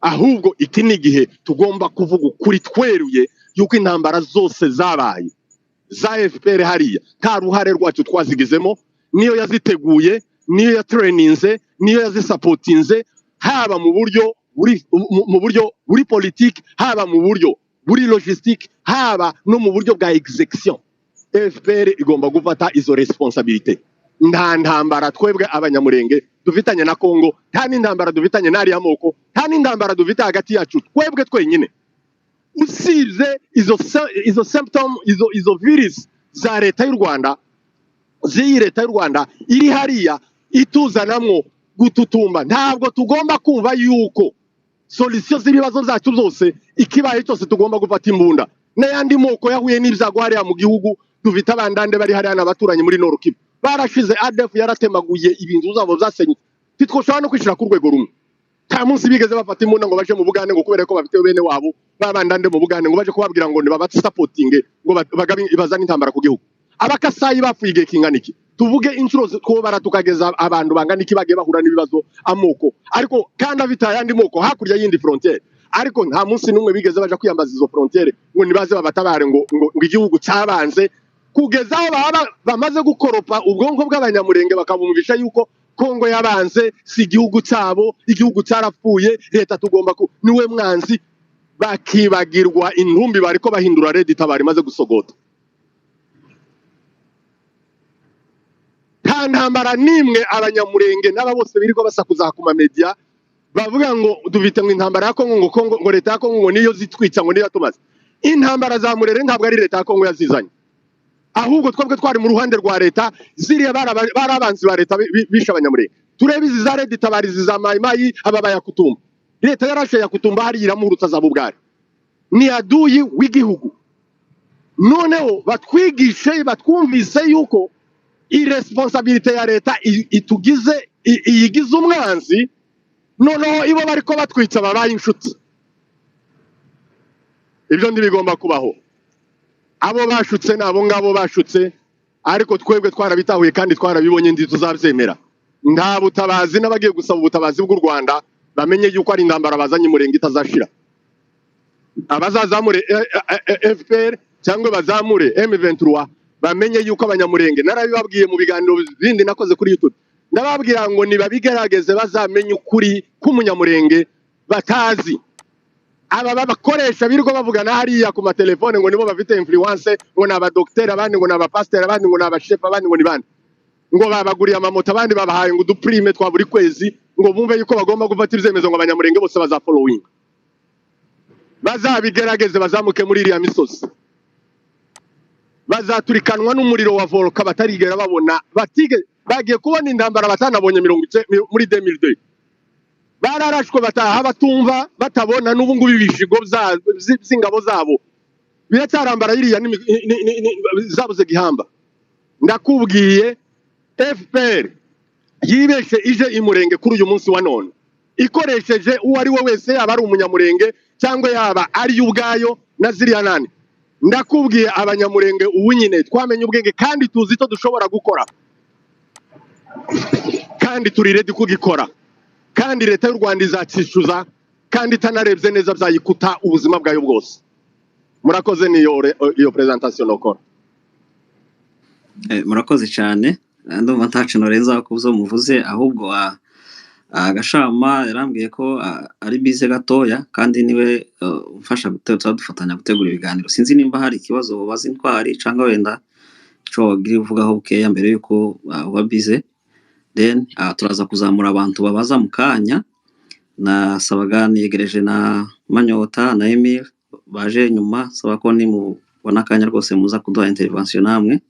Ahubwo iki ni igihe tugomba kuvuga ukuri tweruye yuko intambara zose zabaye za FPR hariya nta ruhare rwacu twazigizemo, niyo yaziteguye, niyo yatraininze, niyo yazisapotinze, haba mu buryo buri mu buryo buri politique, haba mu buryo buri logistique, haba no mu buryo bwa execution. FPR igomba gufata izo responsabilité. Nta ntambara twebwe abanyamurenge dufitanye na Kongo, nta n'intambara dufitanye n'ariya moko, nta n'intambara dufite hagati yacu twebwe twenyine, usibye izo symptom, izo virus za leta y'u Rwanda, z'iyi leta y'u Rwanda iri hariya ituzanamwo gututumba. Ntabwo tugomba kumva yuko solution z'ibibazo byacu byose ikibaye cyose tugomba gufata imbunda. N'ayandi moko yahuye n'ibyago hariya mu gihugu, dufite abandande bari hariya n'abaturanyi muri Nord Kivu barashize, ADF yaratemaguye, ibintu zabo byasenyutse, titwoshobora no kwishira ku rwego rumwe. Nta munsi bigeze bafata imbunda ngo baje mu Bugande, ngo kubera ko bafite bene wabo babandande mu Bugande, ngo baje kubabwira ngo nibabasapotinge ngo bagabe bazane intambara ku gihugu. Abakasayi bapfuye igihe kingana iki? Tuvuge inshuro twobara tukageza abantu bangana iki bagiye bahura n'ibibazo amoko, ariko kandi afite ayandi moko hakurya y'indi frontiere, ariko nta munsi n'umwe bigeze baja kwiyambaza izo frontiere ngo nibaze babatabare, ngo igihugu cyabanze, kugeza aho baba bamaze gukoropa ubwonko bw'Abanyamurenge bakabumvisha yuko Kongo yabanze si igihugu cyabo, igihugu cyarapfuye, leta tugomba ku niwe mwanzi, bakibagirwa intumbi bariko bahindura Red Tabara imaze gusogota. Nta ntambara n'imwe Abanyamurenge n'aba bose birirwa basakuza ku ma media bavuga ngo dufite ngo intambara ya Kongo, ngo Kongo, ngo leta ya Kongo ngo niyo zitwica, ngo niyo yatumaze. Intambara za Murere ntabwo ari leta ya Kongo yazizanye, ahubwo twebwe twari mu ruhande rwa leta, ziriya bari abanzi ba leta bishe Abanyamurenge. Turebe izi za Red Tabara, izi za Mayi Mayi, aba bayakutumba. Leta yarashe Yakutumba hariya iramuhurutsa za Bugari, ni aduyi w'igihugu. Noneho batwigishe batwumvise yuko iresponsabilité ya leta itugize iyigize umwanzi, noneho ibo bariko batwitsa babaye inshuti. Ibyo ntibigomba kubaho. Abo bashutse nabo ngabo bashutse, ariko twebwe twarabitahuye kandi twarabibonye, ndi tuzabyemera. Nta butabazi n'abagiye gusaba ubutabazi bw'u Rwanda bamenye yuko ari intambara bazanye Umurenge itazashira. Abazazamure FPR cyangwa bazamure M23 bamenye yuko Abanyamurenge, narabibabwiye mu biganiro bindi nakoze kuri YouTube, ndababwira ngo nibabigerageze bazamenye ukuri k'Umunyamurenge batazi. Aba babakoresha birirwa bavugana hariya ku matelefone ngo nibo bafite influence, ngo ni abadokiteri, abandi ngo ni abapasiteri, abandi ngo ni abashefu, abandi ngo ni bande, ngo babaguriye amamoto, abandi babahaye ngo uduprime twa buri kwezi, ngo bumve yuko bagomba gufata ibyemezo ngo Abanyamurenge bose bazafollowing. Bazabigerageze bazamuke muri iriya misozi, bazaturikanwa n'umuriro wa volka batarigera babona, batige bagiye kubona intambara batanabonye muri 2002. Bararashwe bataha batumva batabona, n'ubu ngubu ibishigo by'ingabo zabo biracyarambara iriya zabuze gihamba. Ndakubwiye FPR yibeshe ije Imurenge kuri uyu munsi wa none, ikoresheje uwo ari we wese, yaba ari Umunyamurenge cyangwa yaba ari ubwayo na ziriya nani. Ndakubwiye Abanyamurenge ubu nyine twamenye ubwenge kandi tuzi icyo dushobora gukora, kandi turi ready kugikora, kandi leta y'u Rwanda izacishuza, kandi itanarebye neza byayikuta ubuzima bwayo bwose. Murakoze, niyo iyo presentation nokora. Murakoze cyane. Ndumva ntacu norenza ku byo muvuze, ahubwo Gashama yarambwiye ko ari bize gatoya, kandi niwe umfasha dufatanya gutegura ibiganiro. Sinzi nimba hari ikibazo ubaza Intwari cyangwa wenda ico wagira uvugaho bukeya mbere yuko uba bize, then turaza kuzamura abantu babaza mu kanya. Nasabaga niyegereje na Manyota na Emile baje nyuma, saba ko nimubona akanya rwose muza kuduha intervention namwe,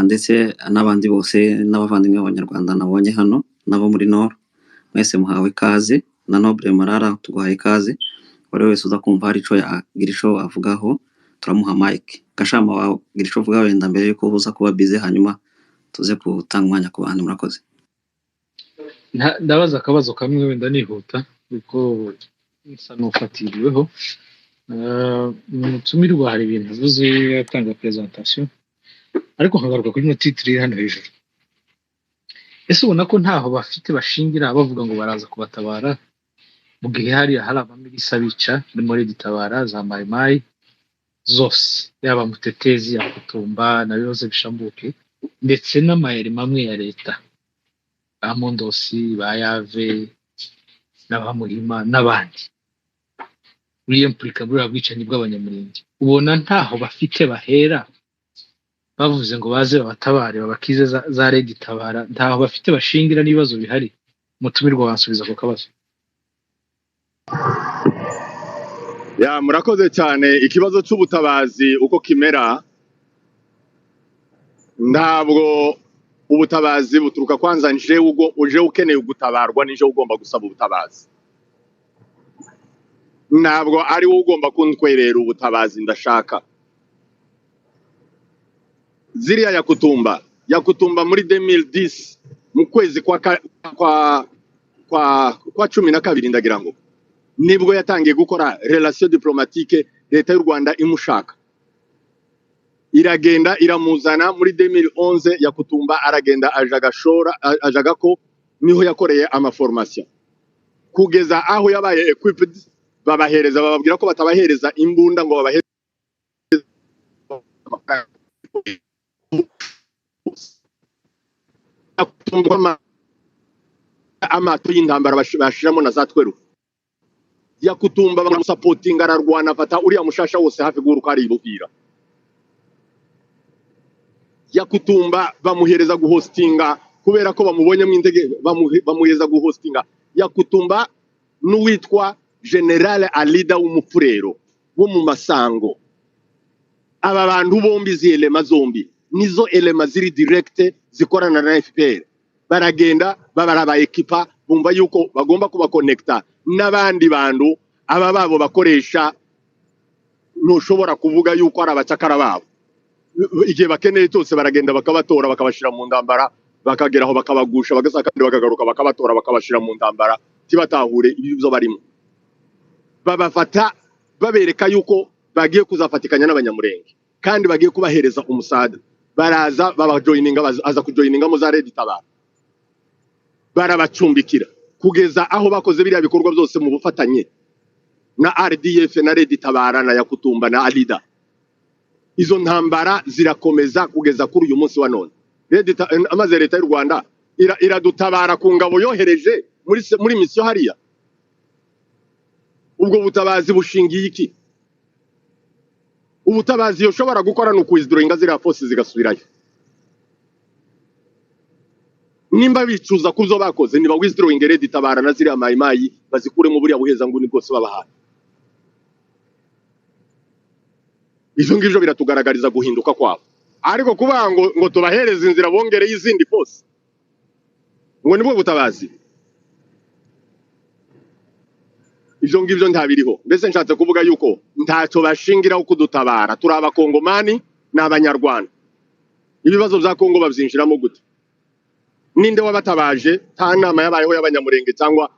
ndetse n'abandi bose n'abavandimwe b'Abanyarwanda nabonye hano nabo muri Nord, mwese muhawe ikaze, na Noble Marara tuguhaye ikaze. Buri wese uza kumva hari ico yagira ico avugaho turamuha mic. Gashama wagira ico uvuga wenda mbere yuko uza kuba bize, hanyuma tuze gutanga umwanya ku bandi. Murakoze. Ndabaza akabazo kamwe wenda nihuta kuko nsa n'ufatiriweho. Umutumirwa hari ibintu avuze atanga presentation, ariko nkagaruka kuri ino titre iri hano hejuru. Ese ubona ko ntaho bafite bashingira bavuga ngo baraza kubatabara, mu gihe hariya hari abamilisa bica harimo Red Tabara za Mayi Mayi zose, yaba Mutetezi, Yakutumba na bibazo bishambuke, ndetse n'amayeri mamwe ya leta, ba Mondosi, ba Yave n'abamuhima n'abandi wiyempurika muri bwicanyi bw'Abanyamurenge. Ubona ntaho bafite bahera bavuze ngo baze babatabare babakize za Red Tabara, ntaho bafite bashingira n'ibibazo bihari. Mutumirwa wansubiza ku kabazo. Ya, murakoze cyane. Ikibazo cy'ubutabazi uko kimera, ntabwo ubutabazi buturuka kwanza nje ugo uje ukeneye gutabarwa, nije ugomba gusaba ubutabazi, ntabwo ari wowe ugomba kuntwerera ubutabazi ndashaka. Ziriya Yakutumba muri 2010 mu kwezi kwa kwa 12 ndagira ngo nibwo yatangiye gukora relation diplomatique, leta y'u Rwanda imushaka, iragenda iramuzana muri 2011. Yakutumba aragenda aja gashora, ajaga ko niho yakoreye amaformation kugeza aho yabaye equipped. Babahereza, bababwira ko batabahereza imbunda ngo babahereze amafaranga. Yakutumba amato y'intambara bashiramo na za tweru. Yakutumba bamusapotinga, ararwana, afata uriya mushasha wose hafi guhuruka ari ibubwira. Yakutumba bamuhereza guhostinga kubera ko bamubonye mu indege, bamuhereza guhostinga. Yakutumba n'uwitwa General Alida w'umupfurero wo mu Masango. Aba bantu bombi, izi éléments zombi nizo éléments ziri direct zikorana na FPR. Baragenda babara ba ekipa, bumva yuko bagomba kubakonekta n'abandi bantu aba babo bakoresha. Ntushobora kuvuga yuko ari abacakara babo. Igihe bakeneye cyose baragenda bakabatora, bakabashyira mu ntambara, bakageraho bakabagusha, bagasa kandi bakagaruka bakabatora, bakabashyira mu ntambara, ntibatahure ibyo barimo. Babafata babereka yuko bagiye kuzafatikanya n'Abanyamurenge kandi bagiye kubahereza umusada. Baraza babajoyininga, aza kujoyiningamo za Red Tabara, barabacumbikira kugeza aho bakoze biriya bikorwa byose mu bufatanye na RDF na Red Tabara na Yakutumba na Alida. Izo ntambara zirakomeza kugeza kuri uyu munsi wa none. Amaze leta y'u Rwanda iradutabara ku ngabo yohereje muri misiyo hariya. Ubwo butabazi bushingiye iki? Ubutabazi yoshobora gukora ni ukuwithdrawinga ziriya forces zigasubirayo. Nimba bicuza ku byo bakoze, niba withdrawing Red Tabara na ziriya Mayimayi, bazikuremo buriya buheza nguni bwose babahaye. Ivyo ngivyo biratugaragariza guhinduka kwabo. Ariko kuvuga ngo tubahereze inzira bongereye izindi force ngo nibwo butabazi, ivyo ngivyo ntabiriho. Mbese nshatse kuvuga yuko ntacyo bashingiraho kudutabara. Turi Abakongomani n'Abanyarwanda. Ibibazo bya Kongo babyinjiramo gute? Ninde wabatabaje? Nta nama yabayeho y'Abanyamurenge cyangwa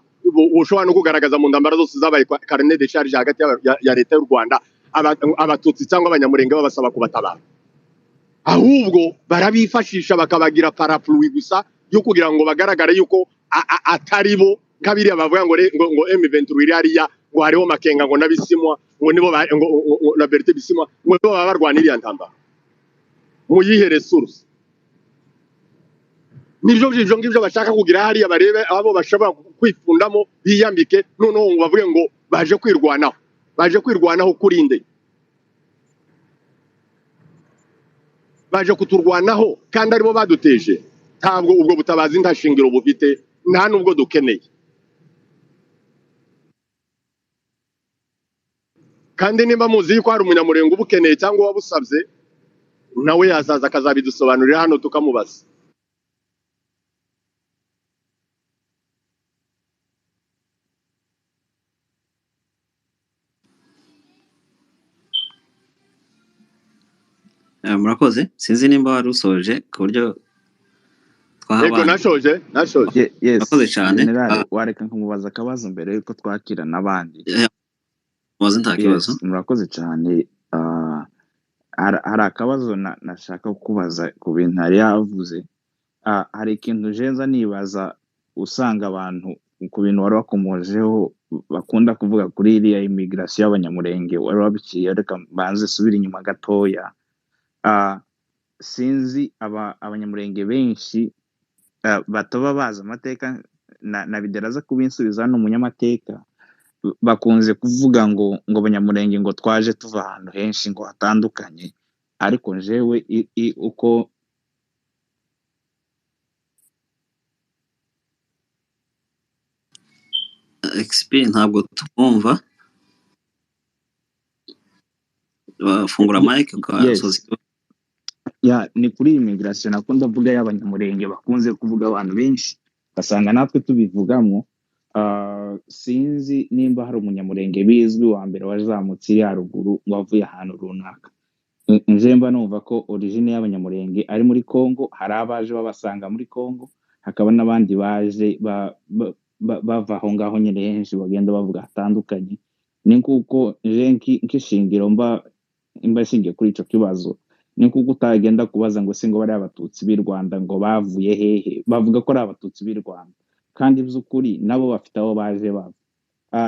ushobora no kugaragaza mu ntambara zose zabaye kwa carnet de charge hagati ya leta y'u Rwanda, Abatutsi cyangwa Abanyamurenge babasaba kubatabara. Ahubwo barabifashisha bakabagira parapluie gusa yo kugira ngo bagaragare yuko atari bo. Nk'abiriya bavuga ngo M23 iri hariya, ngo hariho Makenga, ngo n'Abisimwa, ngo nibo ngo na Bertin Bisimwa, ngo nibo baba barwana iriya ntambara. Muyihe resource? Nibyo ivyo ngivyo bashaka kugira hariya, barebe abo bashobora kwifundamo biyambike, noneho ngo bavuge ngo baje kwirwanaho. Baje kwirwanaho kurinde? Baje kuturwanaho kandi aribo baduteje? Ntabwo ubwo butabazi, nta shingiro bufite, nta nubwo dukeneye. Kandi nimba muzi yuko hari umunyamurenge ubukeneye cyangwa wabusabye, nawe yazaza akazabidusobanurira hano tukamubaza. Murakoze. Sinzi nimba wari usoje ku buryo twaha Yego. Abandi. Nashoje, nashoje. Yes. Murakoze cyane. General, wareka nkamubaza akabazo mbere yuko twakira n'abandi? Mubaze, nta kibazo. Yes, murakoze cyane. Hari akabazo nashaka kubaza ku bintu yari yavuze. Hari ikintu jenza nibaza, usanga abantu ku bintu wari wakomojeho bakunda kuvuga kuri iriya immigration y'Abanyamurenge wari wabiciye. Reka mbanze subira inyuma gatoya. Sinzi Abanyamurenge benshi bataba bazi amateka na Bideraza kubinsubiza hano umunyamateka, bakunze kuvuga ngo Abanyamurenge ngo twaje tuva ahantu henshi ngo hatandukanye, ariko njewe uko XP, ntabwo tukumva. Wafungura mic ukasoza ikibazo. Ya, ni kuri immigration nakunda mvuga y'Abanyamurenge bakunze kuvuga abantu benshi, ugasanga natwe tubivugamo. Sinzi nimba hari umunyamurenge bizwi wa mbere wazamutse iriya ruguru ngo avuye ahantu runaka. Nje mba numva ko origine y'Abanyamurenge ari muri Congo. Hari abaje babasanga muri Congo, hakaba n'abandi baje bava aho ngaho nyine henshi bagenda bavuga hatandukanye. Ni kuko je nk'ishingiro mba ishingiye kuri ico kibazo, ni kuko utagenda kubaza ngo se ngo bari abatutsi b'i Rwanda ngo bavuye hehe, bavuga ko ari abatutsi b'i Rwanda kandi by'ukuri nabo bafite aho baje bava.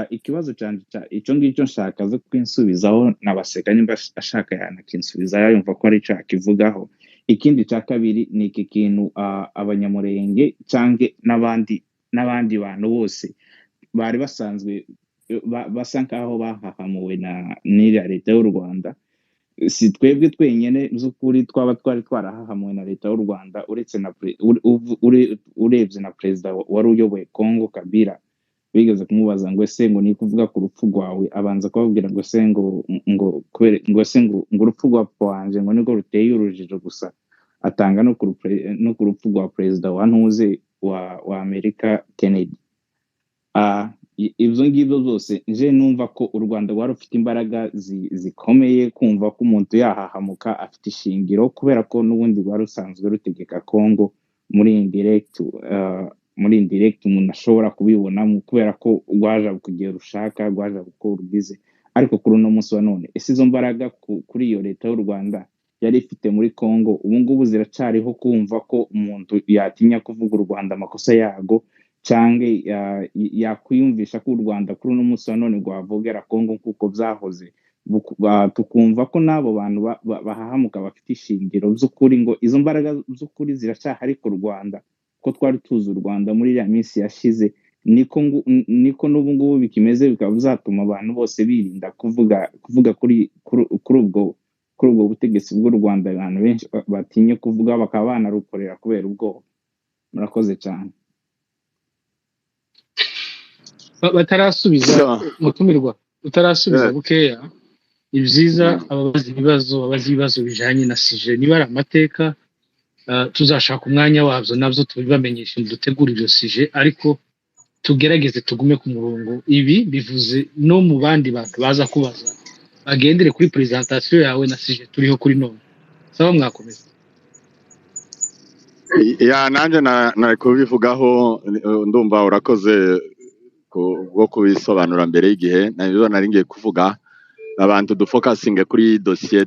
Ikibazo canje icyo ngicyo nshaka zo kwinsubizaho nabaseka nimba ashaka yanakinsubiza yumva ko ari ico yakivugaho. Ikindi cya kabiri ni iki kintu abanyamurenge canke n'abandi bantu bose bari basanzwe basa nkaho bahahamuwe na n'iriya leta y'u Rwanda. Si twebwe twenyine by'ukuri twaba twari twarahahamuwe na leta y'u Rwanda, uretse na urebye na perezida wari uyoboye Congo Kabila, bigeze kumubaza ngo ese ngo ni kuvuga ku rupfu rwawe, abanza kubabwira ngo ese ngo ngo kubera ngo ese ngo ngo urupfu rwa papa wanje ngo nirwo ruteye urujijo gusa, atanga no ku rupfu rwa perezida wa ntuze wa Amerika Kennedy. Ibyo ngibyo byose nje numva ko u Rwanda rwari rufite imbaraga zikomeye kumva ko umuntu yahahamuka afite ishingiro, kubera ko n'ubundi rwari rusanzwe rutegeka Congo muri indirect, muri indirect umuntu ashobora kubibonamo kubera ko rwaje kugira rushaka, rwaje uko rugize. Ariko kuri uno munsi wa none, ese izo mbaraga kuri iyo leta y'u Rwanda yari ifite muri Congo ubu ngubu ziracariho, kumva ko umuntu yatinya kuvuga u Rwanda amakosa yago, cyangwa yakwiyumvisha ko u Rwanda kuri uno munsi wa none rwavogera Congo nk'uko byahoze, tukumva ko n'abo bantu bahahamuka bafite ishingiro by'ukuri, ngo izo mbaraga z'ukuri ziracyahari ku Rwanda ko twari tuzi u Rwanda muri iriya minsi yashize, niko n'ubu ngubu bikimeze, bikaba bizatuma abantu bose birinda kuvuga kuri ubwo butegetsi bw'u Rwanda. Abantu benshi batinye kuvuga bakaba banarukorera kubera ubwoba. Murakoze cyane. Batarasubiza mutumirwa, utarasubiza bukeya, ni byiza ababaza ibibazo babaza ibibazo bijanye na sije, niba ari amateka tuzashaka umwanya wabyo nabyo tubibamenyeshe, dutegure ibyo sije, ariko tugerageze tugume ku murongo. Ibi bivuze no mu bandi bantu baza kubaza bagendere kuri presentation yawe na sije turiho kuri none. Sawa, mwakomeza. Ya nanjye nari kubivugaho, ndumva urakoze bwo kubisobanura mbere y'igihe. Nabyo nari ngiye kuvuga abantu dufokasinge kuri dossier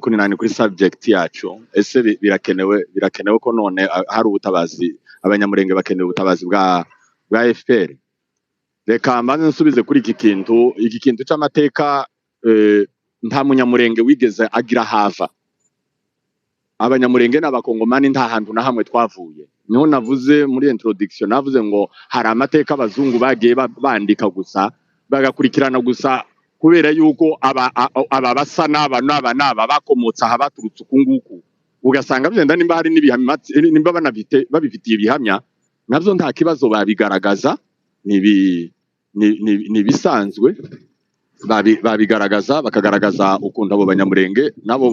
kuri nani, kuri subject yacu. Ese birakenewe ko none hari ubutabazi, abanyamurenge bakeneye ubutabazi bwa FPR? Reka mbanze nsubize kuri iki kintu cy'amateka. Nta munyamurenge wigeze agira hava. Abanyamurenge n'abakongomani nta hantu na hamwe twavuye. Niho navuze muri introduction, navuze ngo hari amateka abazungu bagiye bandika gusa bagakurikirana gusa, kubera yuko aba basa n'aba n'aba n'aba bakomotse aha baturutse uku nguku, ugasanga byenda nimba hari n'ibihamya, nimba babifitiye ibihamya nabyo nta kibazo babigaragaza, ni bisanzwe babigaragaza, bakagaragaza ukuntu abo banyamurenge nabo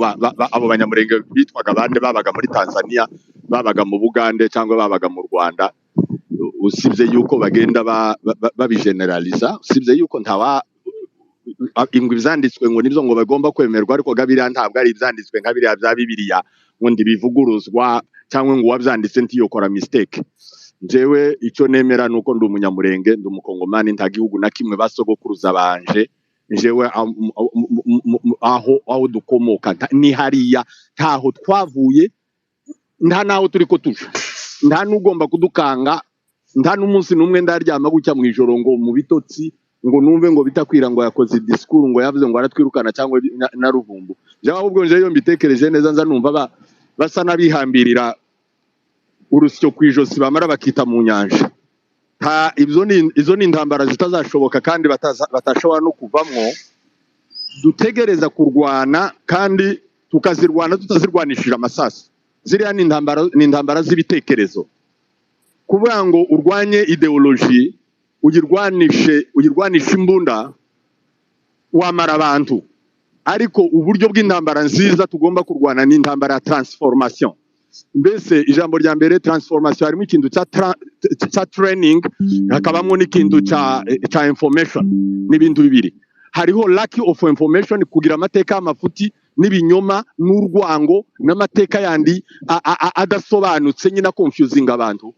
abo banyamurenge bitwaga bande babaga muri Tanzania, babaga mu Bugande cyangwa babaga mu Rwanda. Usibye yuko bagenda babigeneraliza, usibye yuko ntawa ingwe ibyanditswe ngo nibyo ngo bagomba kwemerwa, ariko gabiriya ntabwo ari ibyanditswe nka biriya bya Bibiliya ngo ndibivuguruzwa cyangwa ngo uwabyanditse ntiyokora mistake. Njyewe icyo nemera nuko ndi umunyamurenge, ndi umukongomani, nta gihugu na kimwe basogokuruza banje. Njyewe aho dukomoka ni hariya, ntaho twavuye, nta naho turi ko tuja, nta n'ugomba kudukanga, nta n'umunsi n'umwe ndaryama gutya mu ijoro ngo mu bitotsi ngo numve ngo bitakwira ngo yakoze disikuru ngo yavuze ngo aratwirukana cyangwa na ruvumbu. Njyewe ahubwo nje iyo mbitekereje neza nza numva basa n'abihambirira urusyo ku ijosi bamara bakita mu nyanja. Izo ni intambara zitazashoboka kandi batashobora no kuvamwo. Dutegereza kurwana kandi tukazirwana tutazirwanishije amasasu. Ziriya ni intambara z'ibitekerezo. Kuvuga ngo urwanye ideology uyirwanishe imbunda wamara abantu, ariko uburyo bw'intambara nziza tugomba kurwana ni intambara ya transformation. Mbese ijambo rya mbere transformation harimo ikintu cya training, hakabamo n'ikintu cya information, n'ibintu bibiri. Hariho lack of information, kugira amateka y'amafuti n'ibinyoma n'urwango n'amateka yandi adasobanutse nyina confusing abantu.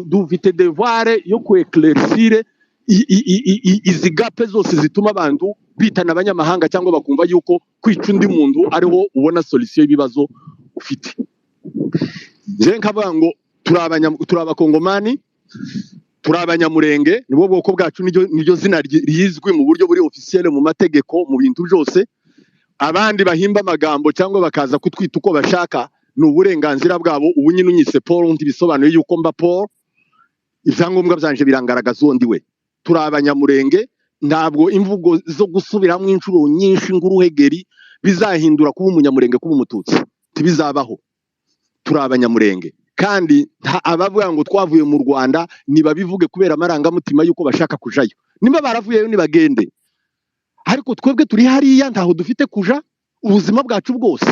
Dufite devoir yo kuéclaircir izi gap zose zituma abantu bitana abanyamahanga cyangwa bakumva yuko kwica undi muntu ariho ubona solution y'ibibazo ufite. Nje nkavuga ngo turi abakongomani, turi abanyamurenge, nibwo bwoko bwacu, niryo zina rizwi mu buryo buri officiel, mu mategeko, mu bintu byose. Abandi bahimba amagambo cyangwa bakaza kutwita uko bashaka, ni uburenganzira bwabo. Ubu nyine unyise Paul ntibisobanuye yuko mba Paul, ibyangombwa byanje birangaragaza uwo ndi we. Turi abanyamurenge, ntabwo imvugo zo gusubiramo inshuro nyinshi nguruhegeri bizahindura kuba umunyamurenge kuba umututsi, ntibizabaho. Turi abanyamurenge, kandi abavuga ngo twavuye mu Rwanda nibabivuge kubera amarangamutima yuko bashaka kujayo. Nimba baravuyeyo nibagende, ariko twebwe turi hariya, ntaho dufite kuja. Ubuzima bwacu bwose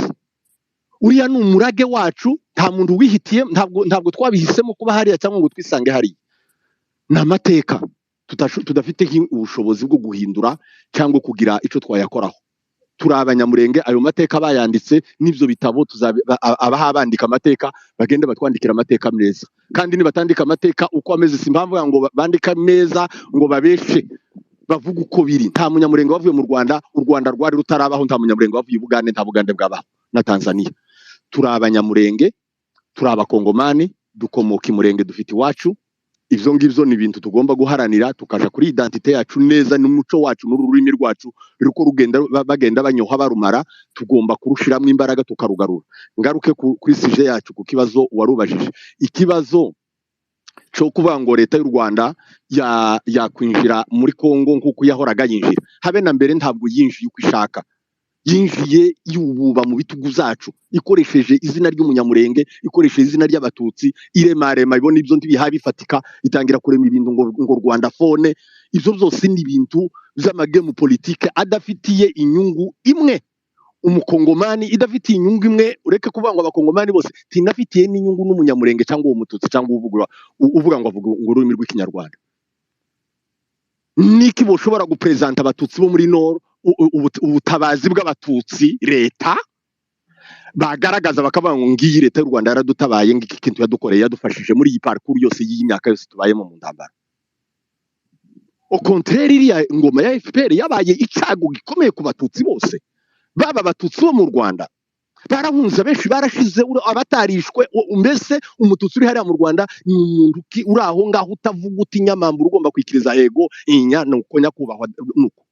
uriya ni umurage wacu, nta muntu wihitiye, ntabwo twabihisemo kuba hariya cyangwa ngo twisange hariya. Ni amateka tudafite ubushobozi bwo guhindura cyangwa kugira icyo twayakoraho. Turi abanyamurenge, ayo mateka bayanditse n'ibyo bitabo, abaha bandika amateka bagende batwandikira amateka meza. Kandi nibatandika amateka uko ameze, si impamvu ngo bandika meza ngo babeshe, bavuga uko biri. Nta munyamurenge wavuye mu Rwanda, u Rwanda rwari rutarabaho. Nta munyamurenge wavuye i Bugande, nta Bugande bwabaho, na Tanzania. Turi abanyamurenge, turi abakongomani, dukomoka i Murenge, dufite iwacu. Ibyo ngibyo ni ibintu tugomba guharanira, tukaja kuri identité yacu neza, n'umuco wacu n'ururimi rwacu ruko rugenda bagenda banyoha barumara, tugomba kurushiramo imbaraga tukarugarura. Ngaruke kuri sujet yacu, ku kibazo warubajije, ikibazo cyo kuvuga ngo leta y'u Rwanda yakwinjira muri Kongo nk'uko yahoraga yinjira. Habe na mbere ntabwo yinjiye uko ishaka, yinjiye yububa mu bitugu zacu, ikoresheje izina ry'umunyamurenge, ikoresheje izina ry'abatutsi, iremarema ibona ibyo ntibiha bifatika, itangira kurema ibintu ngo rwandophone. Ibyo byose ni ibintu by'amagemu politike adafitiye inyungu imwe umukongomani, idafitiye inyungu imwe, ureke kuvuga ngo abakongomani bose, tinafitiye n'inyungu n'umunyamurenge cyangwa uwo mututsi cyangwa uvuga ngo avuga ngo ururimi rw'ikinyarwanda. Niki boshobora gupresenta abatutsi bo muri Nord, ubutabazi bw'abatutsi leta bagaragaza bakavuga ngo ngiyi leta y'u Rwanda yaradutabaye, ngiki kintu yadukoreye, yadufashije muri iyi parcours yose y'iyi myaka yose tubayemo mu ntambara? Au contraire, iriya ngoma ya FPR yabaye icyago gikomeye ku batutsi bose, baba abatutsi bo mu Rwanda barahunze, benshi barashize, abatarishwe. Mbese umututsi uri hariya mu Rwanda ni umuntu uri aho ngaho utavuga, utinyamambura, ugomba kwikiriza ego inya nuko nyakubahwa nuko.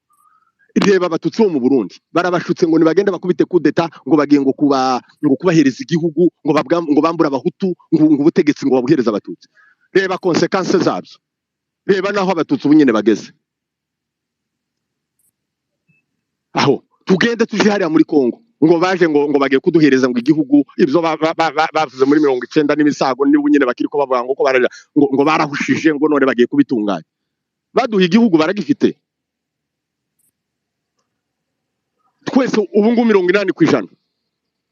Reba abatutsi bo mu Burundi, barabashutse ngo nibagende bakubite kudeta, ngo bagiye ngo kuba ngo kubahereza igihugu, ngo bambura abahutu ngo ubutegetsi ngo babuhereze abatutsi. Reba conséquences zabyo, reba naho abatutsi ubu nyine bageze. Aho tugende tuje hariya muri Kongo, ngo baje ngo bagiye kuduhereza ngo igihugu, ibyo bavuze muri 90 n'imisago, niba nyine bakiri ko bavuga ngo ko bararira ngo barahushije, ngo none bagiye kubitunganya, baduha igihugu baragifite. Twese ubu ngubu 80%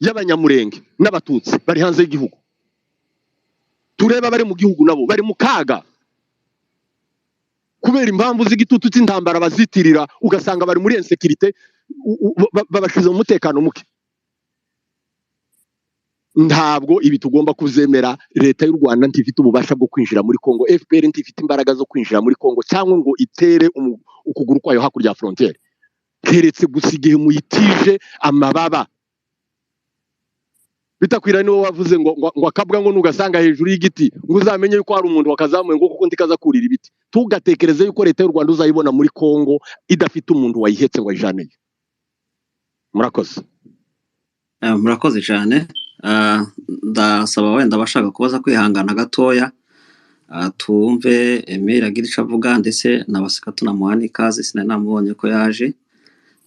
y'abanyamurenge n'abatutsi bari hanze y'igihugu. Tureba bari mu gihugu nabo bari mu kaga kubera impamvu z'igitutu cy'intambara bazitirira, ugasanga bari muri insécurité, babashize mu mutekano muke. Ntabwo ibi tugomba kuzemera. Leta y'u Rwanda ntifite ububasha bwo kwinjira muri Kongo, FPR ntifite imbaraga zo kwinjira muri Kongo cyangwa ngo itere ukuguru kwayo hakurya ya frontière, keretse gusa igihe muyitije amababa. Bitakwira niwe wavuze ngo akabwa ngo nugasanga hejuru y'igiti ngo uzamenye yuko hari umuntu wakazamuye, ngo kuko ndikaza kurira ibiti. Tugatekereze yuko leta y'u Rwanda uzayibona muri Kongo idafite umuntu wayihetse ngo ayijaneyo. Murakoze. Murakoze cyane. Ndasaba wenda abashaka kubaza kwihangana gatoya, tumve Emile agira icyo avuga, ndetse na Baseka tunamuha n'ikaze, sinari namubonye ko yaje,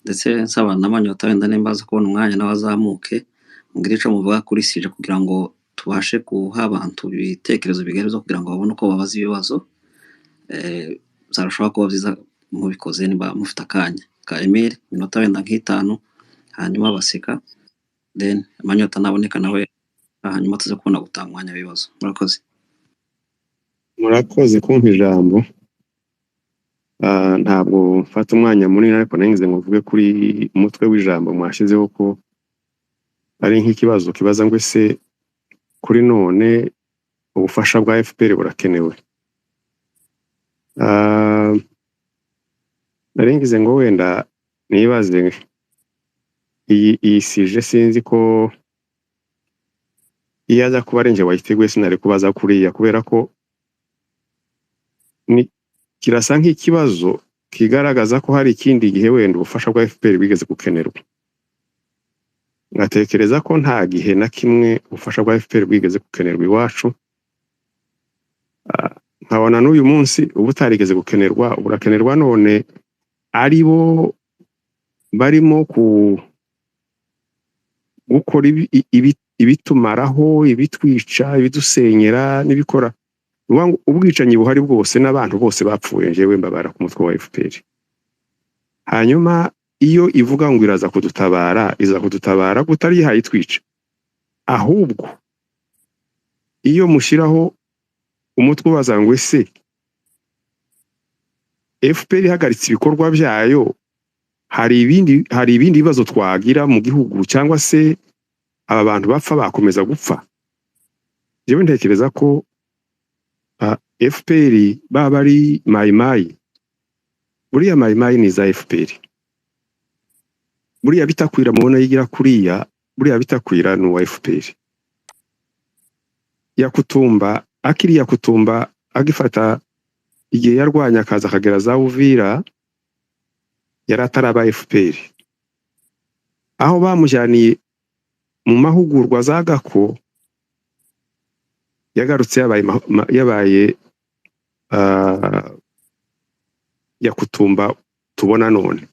ndetse nsaba na Manyota wenda nimba aza kubona umwanya nawe azamuke, mugire icyo muvuga kuri sujet kugira ngo tubashe guha abantu ibitekerezo bigari byo kugira ngo babone uko babaza ibibazo. Byarushaho kuba byiza mubikoze niba mufite akanya ka Emile, iminota wenda nk'itanu, hanyuma Baseka, then Manyota naboneka nawe, hanyuma tuze kubona gutanga umwanya w'ibibazo. Murakoze. Murakoze kumpa ijambo. Ntabwo mfata umwanya munini, ariko naringize ngo mvuge kuri umutwe w'ijambo mwashyizeho ko ari nk'ikibazo kibaza ngo ese kuri none Ubufasha bwa FPR burakenewe. Naringize ngo wenda nibaze iyi sije, sinzi ko iyo aza kuba ari njye wayiteguye sinari kubaza kuriya, kubera ko ni kirasa nk'ikibazo kigaragaza ko hari ikindi gihe wenda ubufasha bwa FPR bwigeze gukenerwa. Ngatekereza ko nta gihe na kimwe ubufasha bwa FPR bwigeze gukenerwa iwacu. Nkabona n'uyu munsi ubutarigeze gukenerwa burakenerwa none, ari bo barimo gukora ibitumaraho, ibitwica, ibidusenyera n'ibikora. Ubwicanyi buhari bwose n'abantu bose bapfuye, njyewe mbabara ku mutwe wa FPR. Hanyuma iyo ivuga ngo iraza kudutabara, iza kudutabara kutari yihaye itwica. Ahubwo iyo mushyiraho umutwe ubaza ngo ese FPR ihagaritse ibikorwa byayo, hari ibindi bibazo twagira mu gihugu, cyangwa se aba bantu bapfa bakomeza gupfa? Njyewe ntekereza ko FPR baba ari mayimayi. Buriya mayimayi ni za FPR. Buriya Bitakwira mubona yigira kuriya, buriya Bitakwira ni uwa FPR. Yakutumba, akiri Yakutumba agifata igihe yarwanya akaza akagera za Uvira, yari ataraba FPR. Aho bamujyaniye mu mahugurwa za Gako, yagarutse yabaye Yakutumba tubona none,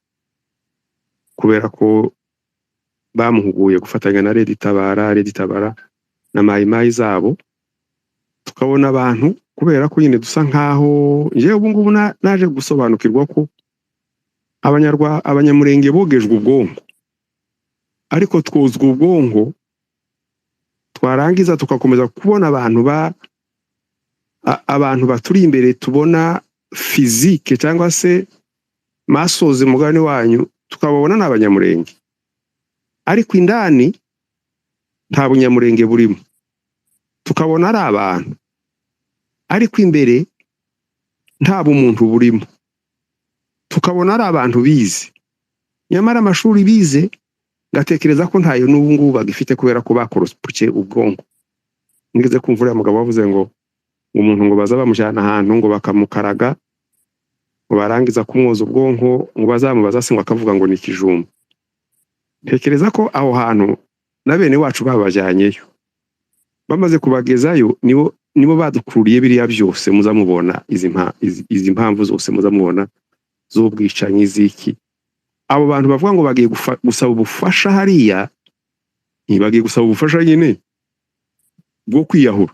kubera ko bamuhuguye gufatanya na Red Tabara na mayimayi zabo. Tukabona abantu kubera ko nyine dusa nkaho njyewe ubu ngubu naje gusobanukirwa ko abanyamurenge bogejwe ubwonko, ariko twozwa ubwonko twarangiza tugakomeza kubona abantu abantu baturi imbere, tubona physique cyangwa se masozi mugani wanyu, tukababona n'abanyamurenge, ariko indani nta bunyamurenge burimo. Tukabona ari abantu, ariko imbere nta bumuntu burimo. Tukabona ari abantu bize, nyamara amashuri bize ngatekereza ko ntayo n'ubu ngubu bagifite, kubera ko bakoropye ubwonko. Nigeze kumva uriya mugabo wavuze ngo umuntu ngo baza bamujyana ahantu ngo bakamukaraga, ngo barangiza kumwoza ubwonko, ngo bazamubaza se ngo akavuga ngo ni ikijumba. Ntekereza ko aho hantu na bene wacu babajyanyeyo, bamaze kubagezayo nibo badukuriye biriya byose muzamubona, izi mpamvu zose muzamubona z'ubwicanyi ziki. Abo bantu bavuga ngo bagiye gusaba ubufasha hariya, ntibagiye gusaba ubufasha nyine bwo kwiyahura.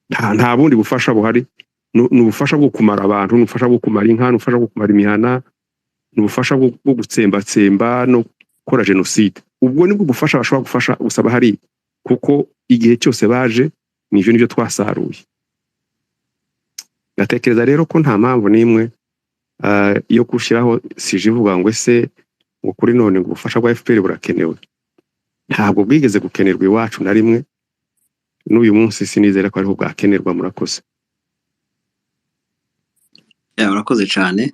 Nta bundi bufasha buhari, ni ubufasha bwo kumara abantu, ni ubufasha bwo kumara inka, ni ubufasha bwo kumara imihana, ni ubufasha bwo gutsembatsemba no gukora jenoside. Ubwo nibwo bufasha bashobora gufasha gusaba hariya, kuko igihe cyose baje nivyo nibyo twasaruye. Ngatekereza rero ko nta mpamvu n'imwe yo gushyiraho sije ivuga ngo ese ngo kuri none ngo ubufasha bwa FPR burakenewe. Ntabwo bwigeze gukenerwa iwacu na rimwe, n'uyu munsi sinizera ko ariho bwakenerwa. Murakoze. Ya, urakoze cyane.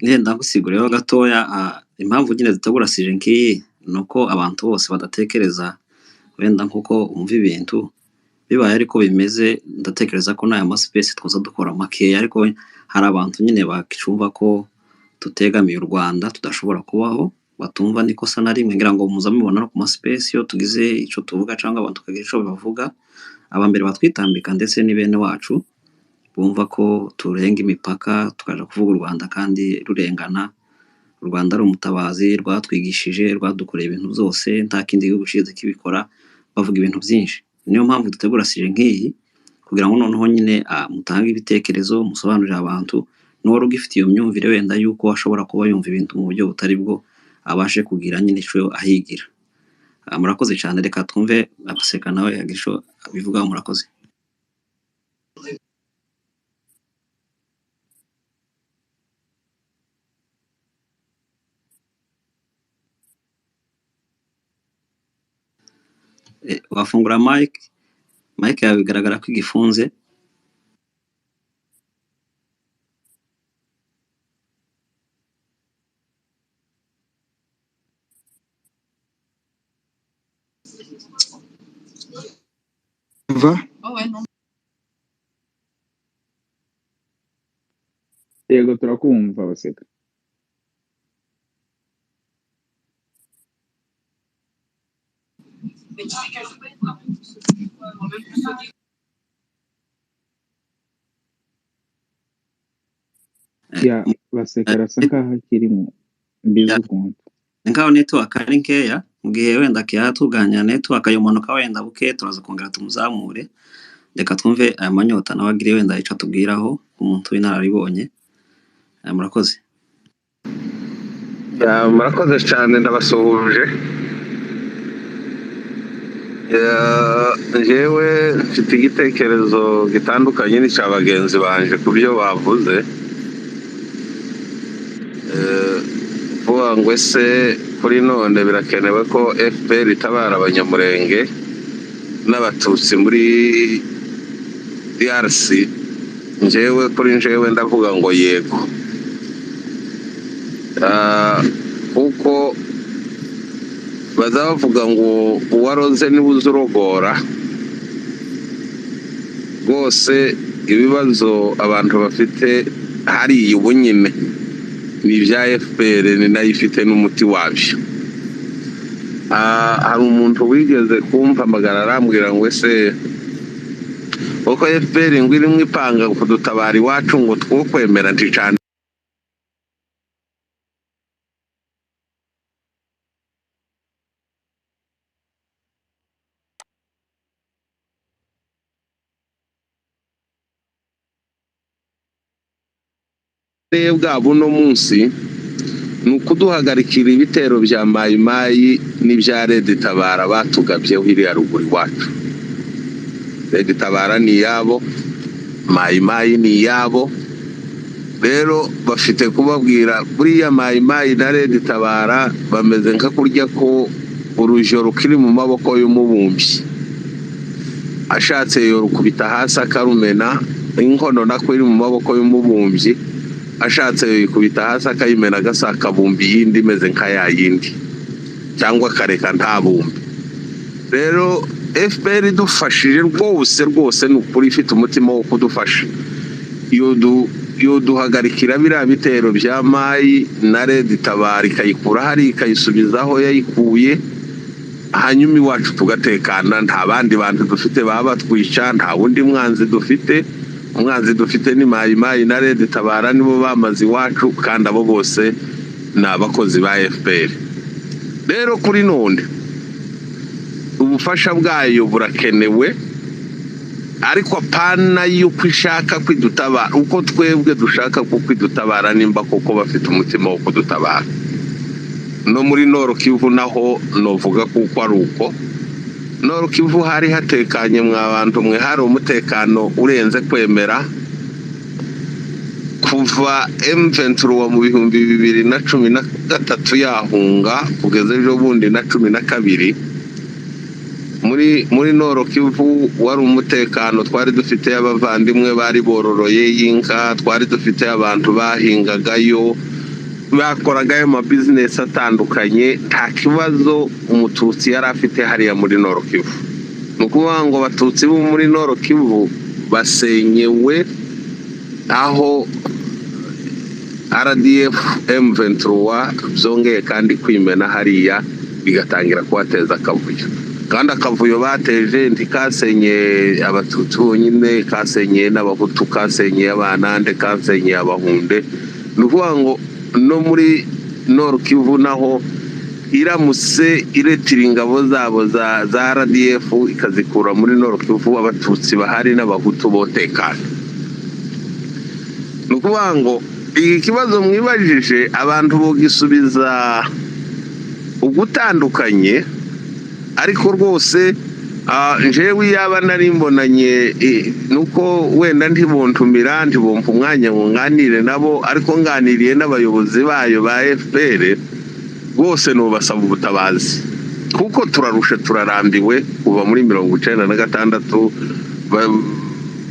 Ngenda ngusiguriyeho gatoya, impamvu nyine dutegura sije nkiyi ni uko abantu bose badatekereza wenda nkuko umva ibintu bibaye ariko bimeze. Ndatekereza ko n'aya maspace twoza dukora makeya, ariko hari abantu nyine bakicumva ko tutegamiye u Rwanda tudashobora kubaho, batumva n'ikosa na rimwe. Ngira ngo muza mubibona no ku maspace iyo tugize ico tuvuga cyangwa abantu tukagira ico bavuga, aba mbere batwitambika ndetse ni bene wacu bumva ko turenga imipaka tukaja kuvuga u Rwanda kandi rurengana. U Rwanda ari umutabazi, rwatwigishije, rwadukoreye ibintu byose, nta kindi gihugu cigeze kibikora, bavuga ibintu byinshi. Niyo mpamvu dutegura sije nk'iyi, kugira ngo noneho nyine mutange ibitekerezo, musobanurire abantu, n'uwari ugifite iyo myumvire wenda yuko ashobora kuba yumva ibintu mu buryo butari bwo, abashe kugira nyine ico ahigira. Murakoze cyane, reka twumve Abaseka nawe yagira ico abivugaho. Murakoze. Wafungura mic. Mike yawe bigaragara ko igifunze. Va. Yego, turakumva Baseka. Ya Baseka arasa nkaho akiri mu mbizi ukuntu. Ni nkaho network ari nkeya, mu gihe wenda kihatuganya network yomanuka wenda buke, turaza kongera tumuzamure. Reka twumve aya manyota nawe agire wenda icyo atubwiraho umuntu w'inararibonye. Murakoze. Ya, murakoze cyane, ndabasuhuje. Ya, njyewe mfite igitekerezo gitandukanye n'icya bagenzi banje ku byo bavuze. Kuvuga ngo ese kuri none birakenewe ko FPR itabara abanyamurenge n'abatutsi muri DRC? Njyewe kuri njyewe ndavuga ngo yego. Kuko baza bavuga ngo uwaroze niwe uzi urogora. Rwose ibibazo abantu bafite hariya ubu nyine ni ibya FPR, ni nayo ifite n'umuti wabyo. Hari umuntu wigeze kumpamagara arambwira ngo ese uko FPR ngo irimo ipanga kudutabara iwacu ngo two kwemera nticane bwa buno munsi ni ukuduhagarikira ibitero bya mayimayi n'ibya Red Tabara batugabyeho iriya ruguru iwacu. Red Tabara ni iyabo, mayimayi ni iyabo. Rero bafite kubabwira buriya mayimayi na Red Tabara bameze nka kurya ko urujyo rukiri mu maboko y'umubumbyi, ashatse yorukubita hasi akarumena. Inkono nako iri mu maboko y'umubumbyi, ashatse yoyikubita hasi akayimena agasakabumba iyindi imeze nka ya yindi, cyangwa akareka ntabumbe. Rero FPR idufashije rwose rwose, ni ukuri ifite umutima wo kudufasha, yoduhagarikira biriya bitero bya mayi na Red Tabara, ikayikura hari ikayisubiza aho yayikuye, hanyuma iwacu tugatekana. Nta bandi bantu dufite baba batwica, nta wundi mwanzi dufite. Umwanzi dufite ni mayimayi na Red Tabara, nibo bamaze iwacu, kandi abo bose ni abakozi ba FPR. Rero kuri none ubufasha bwayo burakenewe, ariko apana yuko ishaka kwidutabara uko twebwe dushaka kwidutabara, nimba koko bafite umutima wo kudutabara. No muri Nord Kivu naho novuga kuko ari uko Nord Kivu hari hatekanye mwa bantu mwe, hari umutekano urenze kwemera. Kuva M23 mu 2013 yahunga kugeza ejo bundi na 12, muri Nord Kivu wari umutekano. Twari dufite abavandimwe bari bororoye y'inka, twari dufite abantu bahingagayo, bakoragayo ama business atandukanye. Nta kibazo umututsi yari afite hariya muri Nord Kivu. Ni ukuvuga ngo abatutsi bo muri Nord Kivu basenyewe aho RDF M23 byongeye kandi kwimena hariya, bigatangira kubateza akavuyo. Kandi akavuyo bateje ntikasenye abatutsi bonyine, kasenye n'abahutu, kasenye abanande, kasenye abahunde. Ni ukuvuga ngo no muri Nord Kivu naho iramutse iretira ingabo zabo za RDF ikazikura muri Nord Kivu, abatutsi bahari n'abahutu botekana. Ni ukuvuga ngo iki kibazo mwibajije abantu bogisubiza ugutandukanye, ariko rwose njewe yaba nari mbonanye nuko wenda ntibontumira ntibompa umwanya ngo nganire nabo, ariko nganiriye n'abayobozi bayo ba FPR rwose nubasaba ubutabazi. Kuko turarushe, turarambiwe kuva muri 96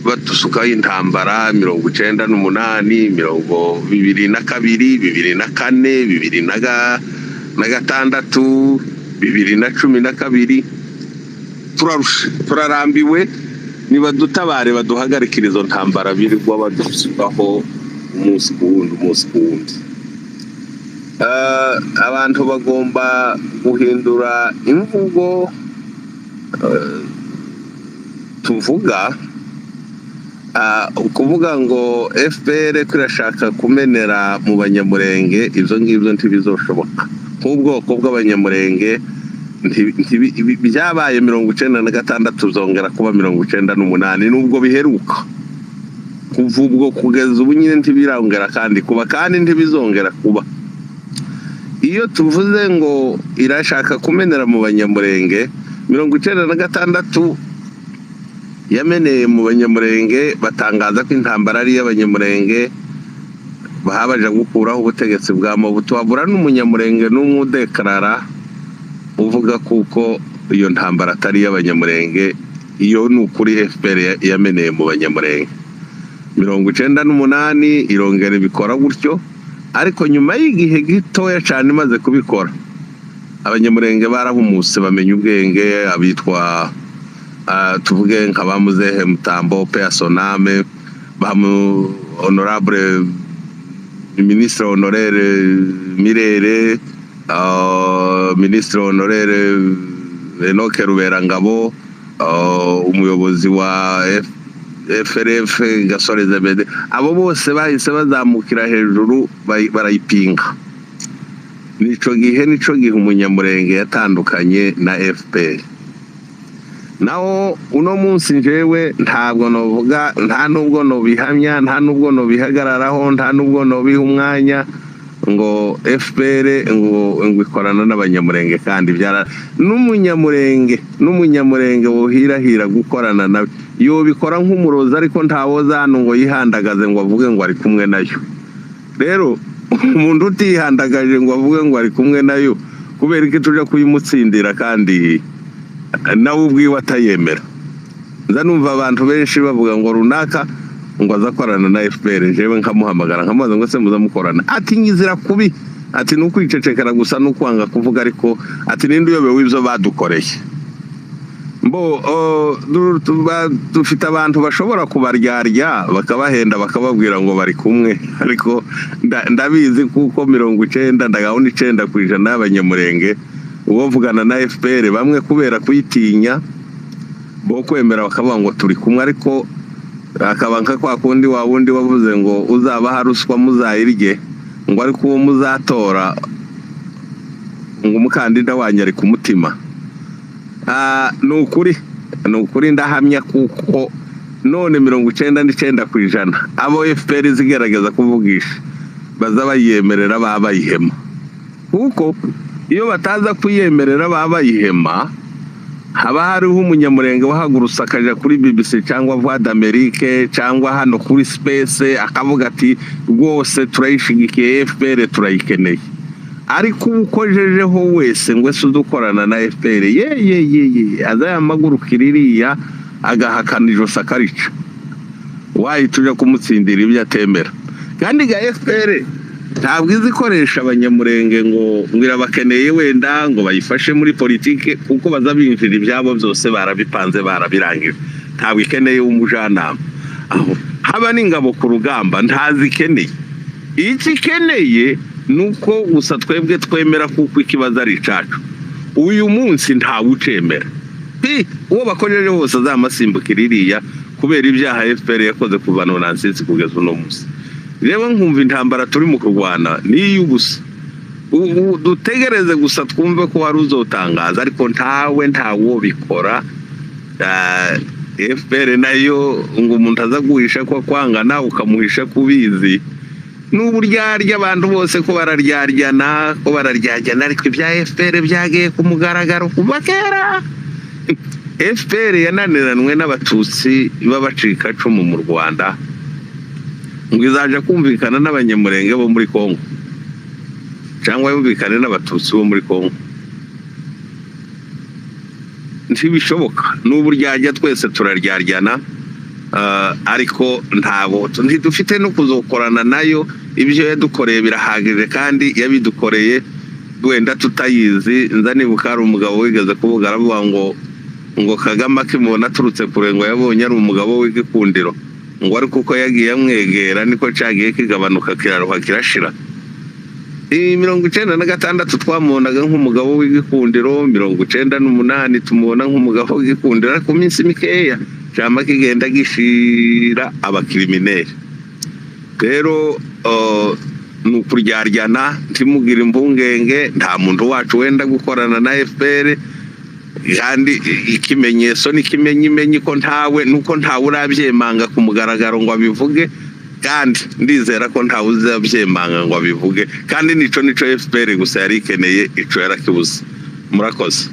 badusukaho intambara, 98, 2002, 2004, 2006, 2012. Turarushe, turarambiwe. Nibadutabare, baduhagarikire izo ntambara birirwa badusukaho umunsi ku wundi, umunsi ku wundi. Abantu bagomba guhindura imvugo tuvuga. Ukuvuga ngo FPR ko irashaka kumenera mu Banyamurenge, ibyo ngibyo ntibizoshoboka. Nk'ubwoko bw'Abanyamurenge byabaye 96, zongera kuba 98, nubwo biheruka. Kuva ubwo kugeza ubu nyine ntibirongera kandi kuba, kandi ntibizongera kuba. Iyo tuvuze ngo irashaka kumenera mu Banyamurenge, 96 yameneye mu Banyamurenge, batangaza ko intambara ari iy'Abanyamurenge, bahabaje gukuraho ubutegetsi bwa Mobutu. Habura n'Umunyamurenge n'umwe udekarara uvuga kuko iyo ntambara atari iy'Abanyamurenge. Iyo ni ukuri FPR yameneye mu Banyamurenge. 98 irongera ibikora gutyo, ariko nyuma y'igihe gitoya cyane imaze kubikora, Abanyamurenge barahumutse, bamenya ubwenge. Abitwa tuvuge nka ba Muzehe Mutambo Peasoname, ba honorable ministre honoraire Mirere, ministre honoraire Enoke Ruberangabo, umuyobozi wa FRF Gasore Zebede, abo bose bahise bazamukira hejuru barayipinga. Nico gihe Umunyamurenge yatandukanye na FPR. Naho uno munsi njyewe ntabwo novuga, nta nubwo nobihamya, nta nubwo nobihagararaho, nta nubwo nobiha umwanya ngo FPR ngo ikorana n'Abanyamurenge. Kandi byara n'Umunyamurenge wohirahira gukorana nawe, yobikora nk'umurozi, ariko ntawoza hano ngo yihandagaze ngo avuge ngo ari kumwe nayo. Rero umuntu utihandagaje ngo avuge ngo ari kumwe nayo, kubera ko tuja kuyimutsindira kandi nawe ubwiwe atayemera? Nza numva abantu benshi bavuga ngo runaka ngo aza akorana na FPR. Jewe nkamuhamagara nkamubaza ngo se muza mukorana? Ati nyizira kubi, ati ni ukwicecekera gusa n'ukwanga kuvuga, ariko ati ninde uyobewe ibyo badukoreye? Mbo dufite abantu bashobora kubaryarya, bakabahenda, bakababwira ngo bari kumwe, ariko ndabizi kuko 90 ndagabona 9% y'Abanyamurenge uwo vugana na FPR, bamwe kubera kuyitinya bo kwemera bakavuga ngo turi kumwe, ariko akaba nka kwa kundi wa wundi wavuze ngo uzabaha ruswa muzayirye, ngo ariko uwo muzatora ngo umukandida wanyu ari ku mutima. Ni ukuri, ni ukuri, ndahamya kuko none 99% abo FPR zigerageza kuvugisha baza bayiyemerera, baba bayihema, kuko iyo bataza kuyemerera baba bayihema, haba hariho Umunyamurenge wahagurutse akaja kuri BBC cyangwa Voix d'Amérique cyangwa hano kuri Space akavuga ati rwose turayishigikiye FPR, turayikeneye. Ariko ukojejeho wese ngo ese udukorana na FPR, ye ye ye ye, aza yamagurukira iriya agahakana ijosi akarica. Wahita uja kumutsindira ibyo atemera? Kandi ga FPR ntabwo izi ikoresha Abanyamurenge ngo irabakeneye wenda ngo bayifashe muri politike, kuko baza binjira ibyabo byose barabipanze, barabirangije. Ntabwo ikeneye umujyanama aho haba n'ingabo ku rugamba, ntazikeneye. Icyo ikeneye ni uko gusa twebwe twemera kuko ikibazo ari icacu. Uyu munsi ntawe ucemera. Pi uwo bakojeje hose azamasimbukira iriya kubera ibyaha FPR yakoze kuva 96 kugeza uno munsi. Rero nkumva intambara turi mu kurwana ni iy'ubusa. Dutegereze gusa twumve ko wari uzotangaza, ariko ntawe, ntawo bikora. FPR nayo ngo umuntu aza guhisha ko kwangana ukamuhisha kubizi n'uburyarya, abantu bose ko bararyaryana, ko bararyaryana, ariko ibya FPR byagiye ku mugaragaro kuva kera. FPR yananiranwe n'Abatutsi b'abacikacumu mu Rwanda, ngo izaja kumvikana n'Abanyamurenge bo muri Kongo cyangwa yumvikane n'Abatutsi bo muri Kongo? Ntibishoboka, n'uburyarya twese turaryaryana, ariko ntabo ntidufite no kuzokorana nayo. Ibyo yadukoreye birahagije, kandi yabidukoreye wenda tutayizi. Nza nibuka hari umugabo wigeze kuvuga, aravuga ngo Kagame akimubona aturutse kure, ngo yabonye ari umugabo w'igikundiro, ngo ariko uko yagiye amwegera niko cyagiye kigabanuka, kiraruha, kirashira. Iyi 96 twamubonaga nk'umugabo w'igikundiro, 98 tumubona nk'umugabo w'igikundiro, ariko mu minsi mikeya cyama kigenda gishira abacriminels. Rero ni ukuryaryana, ntimugire impungenge, nta muntu wacu wenda gukorana na FPR. Kandi ikimenyetso n'ikimenyimenyi ko ntawe, nuko ntawe urabyemanga ku mugaragaro ngo abivuge, kandi ndizera ko ntawe uzabyemanga ngo abivuge. Kandi nico FPR gusa yari ikeneye, ico yarakibuze. Murakoze.